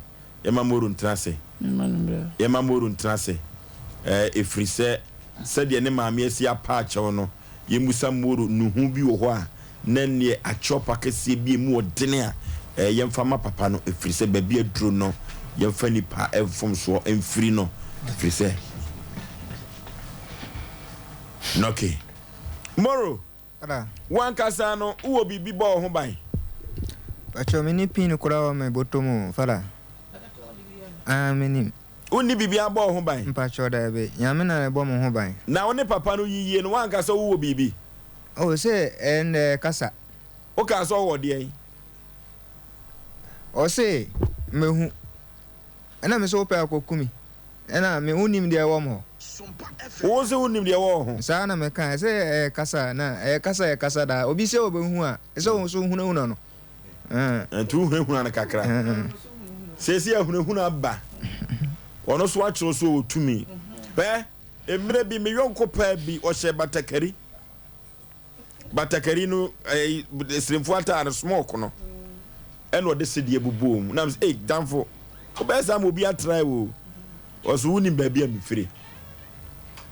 Yɛma Moro ntena ase. Yɛma Moro ntena ase. Ɛɛ, ɛfiri sɛ, sɛdeɛ ne maame asi apa akyɛw no, yɛmmisa Moro nuhu bi wɔ hɔ a, na ɛnneɛ akyɛwpa kɛseɛ bi a emu ɔdene a ɛɛ yɛmfa ma papa no, ɛfiri sɛ baabi aduro no, yɛmfa nnipa mfomsoɔ mfiri no, ɛfiri sɛ Nɔke. Moro, wo ankasa no, wowɔ biribi bɔ wo ho ban? Pakyɛ menni pin koraa wɔ me bɔtɔ mu o, Fada. Ah, mennim. Wonni biribiara bɔ wo ho ban? Mpakyɛ daabi, Nyame na ɛbɔ me ho ban. Na wo ne papa no yiyie no, woanka sɛ wowɔ biribi? Oh, sɛ ɛndɛ kasa. Wokaa sɛ ɔwɔ deɛn? Ɔse mehu. Ɛna me sɛ wopɛ a kɔku me. Ɛna me wonim deɛ ɛwɔ me hɔ. Wo se wonim deɛ ɛwɔ wo ho? Saa na mekae. Sɛ ɛyɛ kasa na ɛyɛ kasa yɛ kasa daa. Obi sɛ ɔbɛhu a, ɛsɛ wo nso wohunahuna no. Nti wohunahuna no kakra. Seesei ahunahuna aba. Ɔno nso akyerɛ so ɔwɔ tumi. Hwɛ, mmerɛ bi me yɔnko paa bi ɔhyɛ batakari. Batakari no, ɛyi, sirimfo ataare smock no, ɛna ɔde sedeɛ bobɔɔ mu. Na mesɛ, ei, damfo, wobɛyɛ saa ma obi atrae wo. Ɔso wonim baabi a mefiri.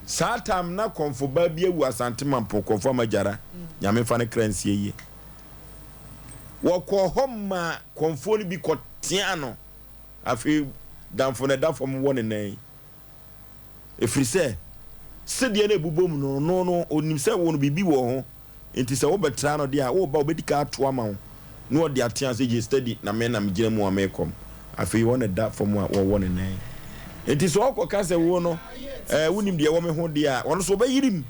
Saa tam na kɔmfo baa bi awu Asante Mampɔn, kɔmfo Amagyara, Nyame mfa ne kra nsie yie. Wɔkɔɔ hɔ maa kɔmfoɔ no bi kɔteaa no. Afei damfo no ɛda fam wɔ ne nan. Ɛfiri sɛ, sedeɛ no ɛbobɔ mu no, ɔno no, ɔnim sɛ wo no biribi wɔ wo ho, nti sɛ wobɛtra no deɛ a, woreba a, ɔbɛdi kan ato ama wo, na ɔde atea sɛ, gye steady, na me na megyina mu a merekɔm. Afei hɔ na ɛda fam a wɔwɔ ne nan. Nti sɛ ɔkɔka sɛ wo no, eh, wonim deɛ ɛwɔ me ho deɛ a, ɔno nso ɔbɛyere mu.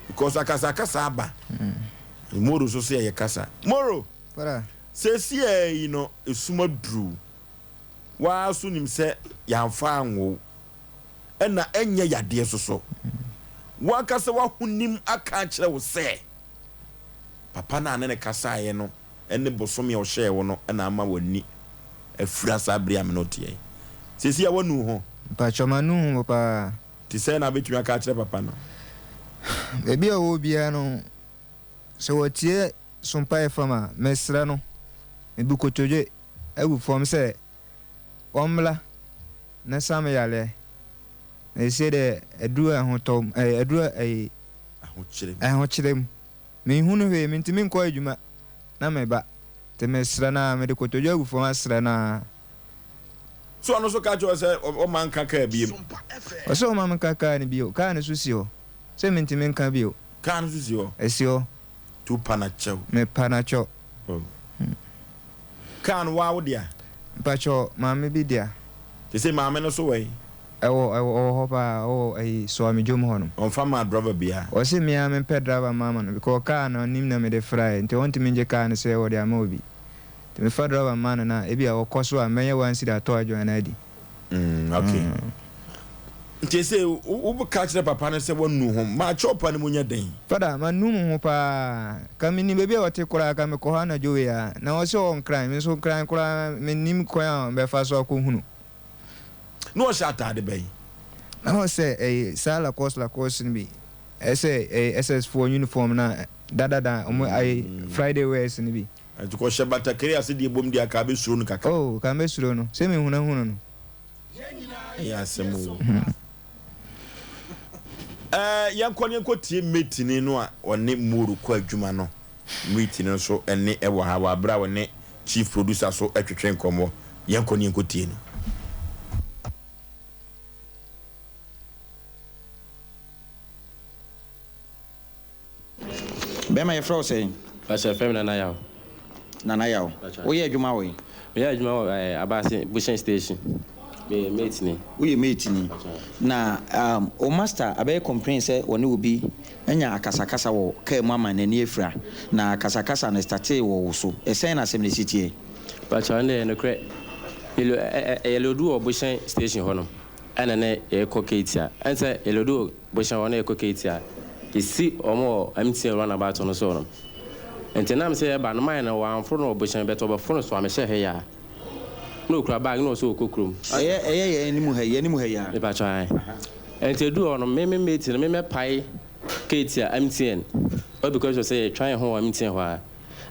Because akasakasa aba. Moro nso sɛ ɛyɛ kasa. Moro! Seesei yi no, esum aduru. Wo ara nso nim sɛ yɛamfa anwo wo, ɛna ɛnyɛ yadeɛ nso so. W'ankasa w'ahonim aka akyerɛ wo sɛ papa no a ne no kasaeɛ no ne bosome a ɔhyɛɛ wo no na ama w'ani afira saa bere a me ne wo teɛ yi. Seesei a woanu wo ho? Mpakyɛw, manu ho paa. Nti sɛn na wobɛtumi aka akyerɛ papa no? Baabi a ɔwɔ biara no, sɛ ɔtie so mpaeɛ fam a, mesrɛ no, mebu kotodwe agu fam sɛ ɔmmra na sa me yareɛ. Na seesei deɛ aduru ahotɔ mu, ɛɛ aduru ɛyi ahokyerɛ mu. Menhunu hwee, mentumi nkɔ adwuma. na me ba. Nti mesrɛ no ara, mede kotodwe agu fam asrɛ no ara. So ɔno nso ka kyerɛ wo sɛ ɔmma nka kaa bio? Ɔse ɔmma menka kaa no bio. Kaa no nso si hɔ. Sɛ mentumi nka bio. Kaa no nso si hɔ? Ɛsi hɔ. Nti wopa no kyɛw? Mepa no kyɛw. Oh. Kaa no waa wo dea? Mpakyɛw, maame bi dea. Sesei maame no so wɔ he? Ɛwɔ, ɛwɔ, ɔwɔ hɔ paa, ɔwɔ ɛyi, Soame dwom hɔ nom. Ɔnfa maa driver biaa? Ɔse me ara mempɛ driver mma ama no because car no ɔnim na mede fraeɛ nti ɔntumi ngye car no sɛ ɔde ama obi. Nti mefa driver mma no na ebia ɔkɔ so a mɛnyɛ one cedi atɔ adwane no adi. Mm, okay. Nti ese wo ka kyerɛ papa no sɛ wanu ho, ma kyɛw pa no mu nyɛ den. Father, manu me ho paa. Ka menim baabi a ɔte koraa ka mekɔ hɔ anadwo wei ara. Na ɔse ɔwɔ Nkran, me nso Nkran koraa mennim kwan a mɛfa so akɔhunu. Na ɔhyɛ ataade bɛn? Na ɔhyɛ ɛyi saa Lacoste Lacoste no bi. Ɛsɛ ɛyi SS foɔ uniform no a dadada ɔmo ayi Friday wears no bi. Nti kɔhyɛ batakari ase deɛ bom deɛ a ka bɛsuro no kakra. Oh ka mɛsuro no sɛ mehunahuna no. Ɛyɛ asɛm o. Ɛɛ yɛnkɔ ne yɛnkɔ tie metini no a ɔne Moro kɔ adwuma no. Metini no nso ɛne ɛwɔ ha wɔ abere a ɔne chief producer so ɛtwetwe nkɔmmɔ. Yɛnkɔ ne yɛnkɔ tie no. Bɛɛma yɛfrɛ wo sɛn? Pakyɛ yɛfrɛ me Nana Yaw. Nana Yaw. Woyɛ adwuma wɔ he? Meyɛ adwuma wɔ ɛɛ Abaase Bushen station. Meyɛ mate ni. Woyɛ mate ni. Na um, wo master abɛyɛ complain sɛ wɔne obi anya akasakasa wɔ kaa mu ama n'ani afira. Na akasakasa no startee wɔ wo so. Sɛn na asɛm no si teɛ? Pakyɛ ɛno deɛ ɛyɛ nokorɛ. Yɛ loadu wɔ Bushen station hɔ nom ɛna ne yɛkɔ Ketia. Ɛnsɛ yɛ loadu wɔ. Bohyɛn hɔ na yɛkɔ Ketia. Yɛsi wɔn wɔ MTN runabout no so no. Nti nam sɛ yɛba no man no wɔamforo no wɔ Bohyɛn but wɔbɛforo no so a mehyɛ ha yi a. Na ɔkura bag na ɔsɛ ɔkɔ kurom. Ɛyɛ ɛyɛ yɛn anim ha yi, yɛn anim ha yi ara. Mepakyɛw ae. Nti ɛduru hɔ no me me mate no me mɛpae Ketia MTN hɔ because sɛ yɛtwa yɛn ho wɔ MTN hɔ ara.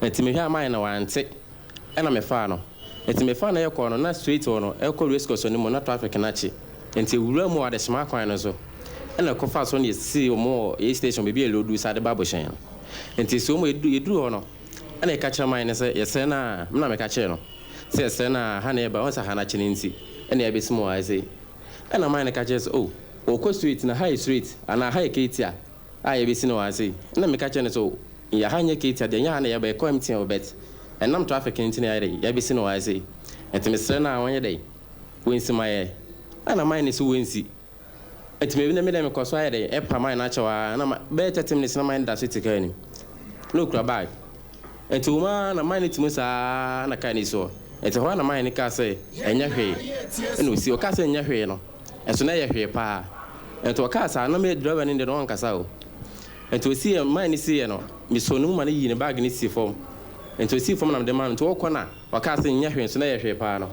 Nti mehwɛ a man no wante. Ɛna mefaa no. Nti mefaa no yɛkɔɔ no na straight hɔ no ɛkɔ race course no mu na traffic no akye. Nti ewura mu wɔ Adehyema kwan no so ɛna ɛkɔfaa so na yɛsii wɔn wɔ yɛ station baabi a yɛloadu saa de ba Abohyɛn no. Nti yɛsii wɔn yɛduru hɔ no ɛna yɛka kyerɛ man no sɛ yɛsrɛ no a, me na meka kyerɛɛ no sɛ yɛsrɛ no a ha na yɛba, wahu sɛ ha no akye no nti ɛna yɛabɛsi mu wɔ ha sei. Ɛna man no ka kyerɛɛ sɛ oh wɔkɔ straight na ha yɛ straight anaa ha yɛ Ketia. a yɛbɛsi no wɔ ha sei. Ɛna meka kyerɛɛ no sɛ oh, yɛ ha nyɛ Keita deɛ, ɛnyɛ ha na yɛba, yɛkɔ MTN o, but ɛnam traffic nti na yɛayɛ dɛn, yɛabɛsi no wɔ ha sei. Nti mesrɛ no a ɔnyɛ dɛn, wɔnsi ma yɛn. Ɛna man no se wɔnsi. Nti me me deɛ mekɔ so ayɛ dɛn, ɛpa man no akyɛw ara, na ma, bɛyɛ 30 minutes na man no da so te kaa no mu. Na ɔkura bag. Nti wɔ mu ara na man no te mu saa ara na kaa no si hɔ. Nti ɛhɔ ara na man no kaa sɛ ɛnyɛ hwee. Ɛna ɔsi, ɔkaa sɛ ɛnyɛ hwee no, Ɛso na ɛyɛ hwee paa. Nti ɔkaa saa na me driver no deɛ na ɔnkasa o. Nti ɔsiiɛ, man no siiɛ no, me sɔɔ ne mu ma no yii ne bag no sii fam. Nti ɔsii fam na mede maa no. Nti ɔrekɔ na ɔkaa sɛ nyɛ hwee nso na ɛyɛ hwee paa no.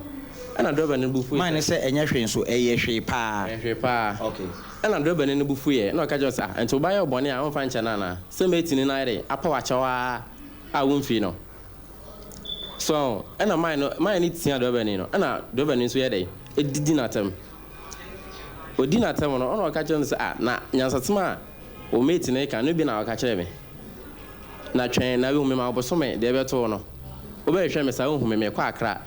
Ɛna driver no bo fuiɛ Man no sɛ. sɛ ɛnyɛ hwee nso ɛyɛ hwee paa. Ɛyɛ hwee paa. Okay. Ɛna driver no bo fuiɛ na ɔka kyerɛɛ no sɛ ah nti wo ba yɛ wo bɔne a womfa nkyɛ no anaa? Sɛ mate no na ayɛ dɛn apa wo akyɛw ara a womfii no. So ɛna man no, man no tia driver no, ɛna driver no nso yɛ dɛn ɛdidi no atɛm. Ɔdi no atɛm no, ɛna ɔka kyerɛ no sɛ, ah, na nyansasɛm a wo mate no reka no bi na ɔka kyerɛ me. Na twɛn na wobɛhu me ma bosome deɛ ɛbɛto wo no, wobɛhwehwɛ me saa wonhu me, mekɔ Accra.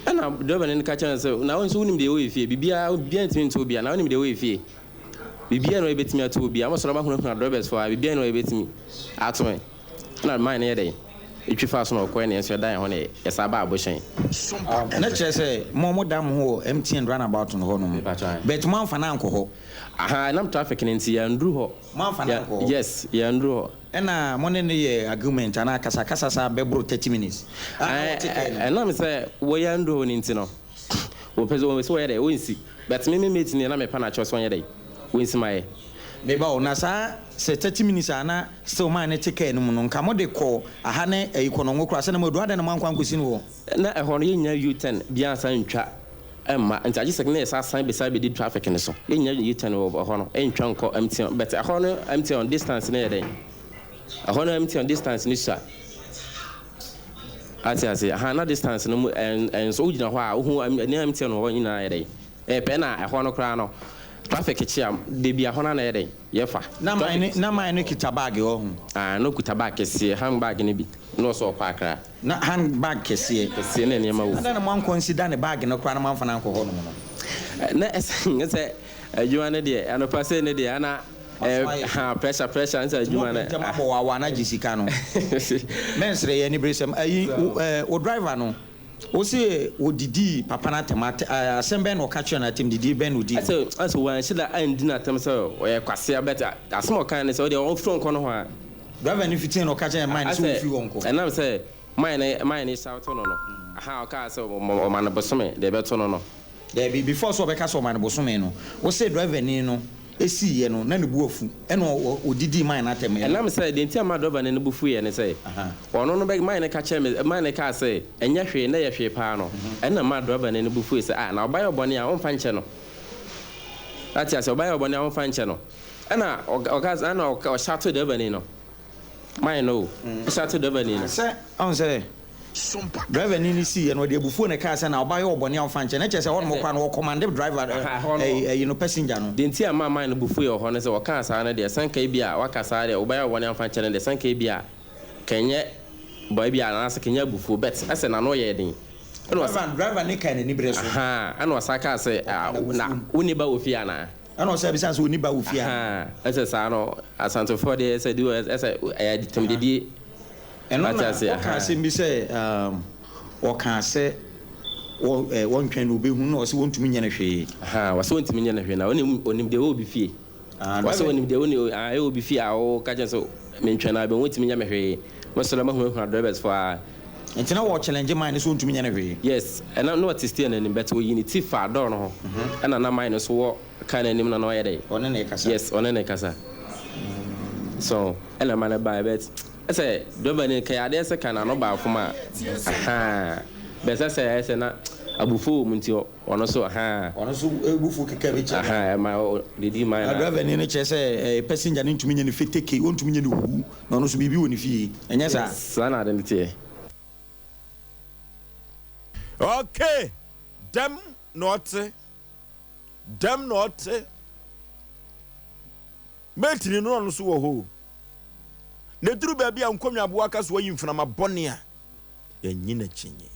Ɛna driver no ka kyerɛ no sɛ, na wo nso wonim deɛ ɛwɔ efie, biribiara, biribiara ntumi nto obiara, na wonim deɛ ɛwɔ efie. Biribiara na ɛbɛtumi ato obiara, mo sɔrɔ mahunahuna drivers fo a, biribiara na ɛbɛtumi ato me. Ɛna man no yɛ dɛn? Etwi faa so na ɔkɔɛ na yɛn nso yɛdan yɛn ho na yɛsan baa Abohyɛn. Na kyerɛ sɛ mo mo da mo ho wɔ MTN runabout no hɔ nom but mo anfa no ankɔ hɔ. Ahaa ɛnam traffic no nti yɛanduru hɔ. Mo anfa no ankɔ hɔ. Yes yɛanduru hɔ. Ɛna mo ne no yɛ argument anaa kasakasa saa bɛboro 30 minutes a na wɔte car no mu. Ɛnam sɛ wɔ yɛanduru hɔ no nti no wɔpɛ sɛ wɔpɛ sɛ wɔyɛ dɛn wɔnsi but me me mate no deɛ na mepa no akyɛw sɛ ɔnyɛ dɛn wɔnsi ma yɛ. Meba o na saa sɛ 30 minutes a na Still man no te car no mu no nka mo de kɔ aha ne ayi kɔ no ngo koraa sɛ na mo adu adɛn na mo ankɔ ankosi no hɔ. Na ɛhɔ no yɛnnya U-turn biara nsan ntwa mma nti agye sɛ na yɛsan san bɛsan bɛdi traffic no so. Yɛnnya U-turn wɔ ɛhɔ no ntwa nkɔ MTN but ɛhɔ no MTN distance no yɛ dɛn? Ɛhɔ no MTN distance no sua. Ate ase? Aha na distance no mu ɛnso wogyina hɔ a wohu ne MTN wɔ hɔ nyinaa yɛ dɛn? Ɛyɛ pɛ na ɛhɔ no koraa no. Traffic kye a, da bi a hɔ no ara na ɛyɛ dɛn? Yɛfa. Na man no, na man no kita bag wɔ ho. Ah, na ɔkuta bag kɛseɛ, hand bag no bi, na ɔsɛ ɔkɔ Accra. Na hand bag kɛseɛ. Kɛseɛ na nneɛma wɔ mu. Adɛn na moankɔnsida ne bag no koraa na moamfa no ankɔ hɔnom no? Na ɛsɛ sɛ adwuma no deɛ, anɔpa sei no deɛ, ana ha pressure pressure nsɛ adwuma no. Nti mopɛ ntɛm abɔ wawa na gye sika no. Mɛnsrɛ yɛ aniberesɛm. Ayi, wo driver no, wo se wɔdidii papa no atɛm, asɛm bɛn na ɔka kyerɛɛ no, atɛmdidie bɛn na ɔdii no? Ɛsɛ ɛsɛ wanhyɛ da andi no atɛm sɛ ɔyɛ kwasea but asɛm a ɔkae ne sɛ ɔdeɛ ɔmfiri hɔ nkɔ nohoa. Driver no fitii na ɔka kyerɛɛ man no sɛ ɔmfiri hɔ nkɔ. Ɛnam sɛ man no man no shout no no, aha ɔkaa sɛ ɔma no bosome deɛ ɛbɛto no no. Daabi, before sɛ ɔbɛka sɛ ɔma no bosome no, wo se driver ni no siiɛ no na ne bo afu ɛna ɔdidii man no atɛm. Ɛnam sɛ deɛ nti a ɛmaa driver no ne bo fuiɛ ne sɛ, ɔno no bɛ man no ka kyerɛɛ me, man no kaa sɛ ɛnyɛ hwee na ɛyɛ hwee paa no, ɛna ɛmaa driver no ne bo fuiɛ sɛ ah na ɔba yɛ ɔbɔne a ɔmfa nkyɛ no. Wate aseɛ, ɔba yɛ ɔbɔne a ɔmfa nkyɛ no. Ɛna ɔka ɛna ɔshoutee driver ni no. Mine no o, ɔshoutee driver ni no. Sɛ, ɔhu sɛ. Driver ni no siiɛ no ɔde abufuo na ɛkaa sɛ na ɔba yɛ ɔbɔne a ɔmfa nkyɛ no kyerɛ sɛ hɔnom koraa no ɔkɔmande driver ɛyi no passenger no. Deɛ nti a ɛmaa mine no bo fuiɛ wɔ hɔ ne sɛ ɔkaa saa no deɛ sɛ nka ebia waka saa deɛ wobɛyɛ ɔbɔne a ɔmfa nkyɛ no deɛ sɛ nka ebia kɛnyɛ bɔ ebia anaasɛ kɛnyɛ abufuo but ɛsɛ n'ano yɛɛ den ɛna ɔsa Driver no kaa n'aniberɛ so. Ahaa ɛna ɔsan kaa sɛ ah na wonni ba wɔ fie anaa? Ɛna ɔsan bisaa sɛ ɔnni ba wɔ fie anaa? Ahaa ɛsɛ saa no Asantefoɔ deɛ ɛsɛ di ɛsɛ ɛyɛ atɛmdidie. Ɛno na ɔka asɛm bi sɛ ɔkaa sɛ wɔntwɛn na ɔbɛhu na ɔse wɔntumi nyɛ no hwee. Ahaa ɔse wɔntumi nyɛ no hwee na ɔnim ɔnim deɛ ɛwɔ obi fie. Ɔse ɔnim deɛ ɔni ah ɛwɔ obi fie a ɔka kyerɛ sɛ mentwɛn na abɛhu wɔntumi nyɛ me hwee. Mesrɛ mahunahuna drivers foɔ aa. Nti na wɔ challenge man no sɛ ɔntumi nyɛ no hwee. Yes ɛna na ɔte steer no anim but ɔyii ne ti faa door no ho ɛna na man no nso wɔ car no anim na na ɔyɛ dɛn. Ɔne no rekasa. Yes ɔne no rekasa so ɛna ɛma no baeɛ but. Sɛ driver ni kɛyɛ adeɛ sɛ ka n'ano baa fam a ahaa bɛ sɛ sɛ ɛyɛ sɛ na abufuo wɔ mu nti ɔno so ahaa. Ɔno nso abufuo keka bi kyerɛ no. Ahaa ɛma ɔdidi man na. Driver ni no kyerɛ sɛ ɛɛ passenger no ntumi nyɛ no feteke ɔntumi nyɛ no huu na ɔno nso biribi wɔ ne fie ɛnyɛ saa. Yes saa na ade no teɛ. Okay dɛm na ɔte dɛm na ɔte. Mɛtiri no na ɔno nso wɔ hɔ o. Na ɛduru baabi a nkɔnwaboa ka sɛ wayi mframa bɔne a, yɛnnye no akyinnye.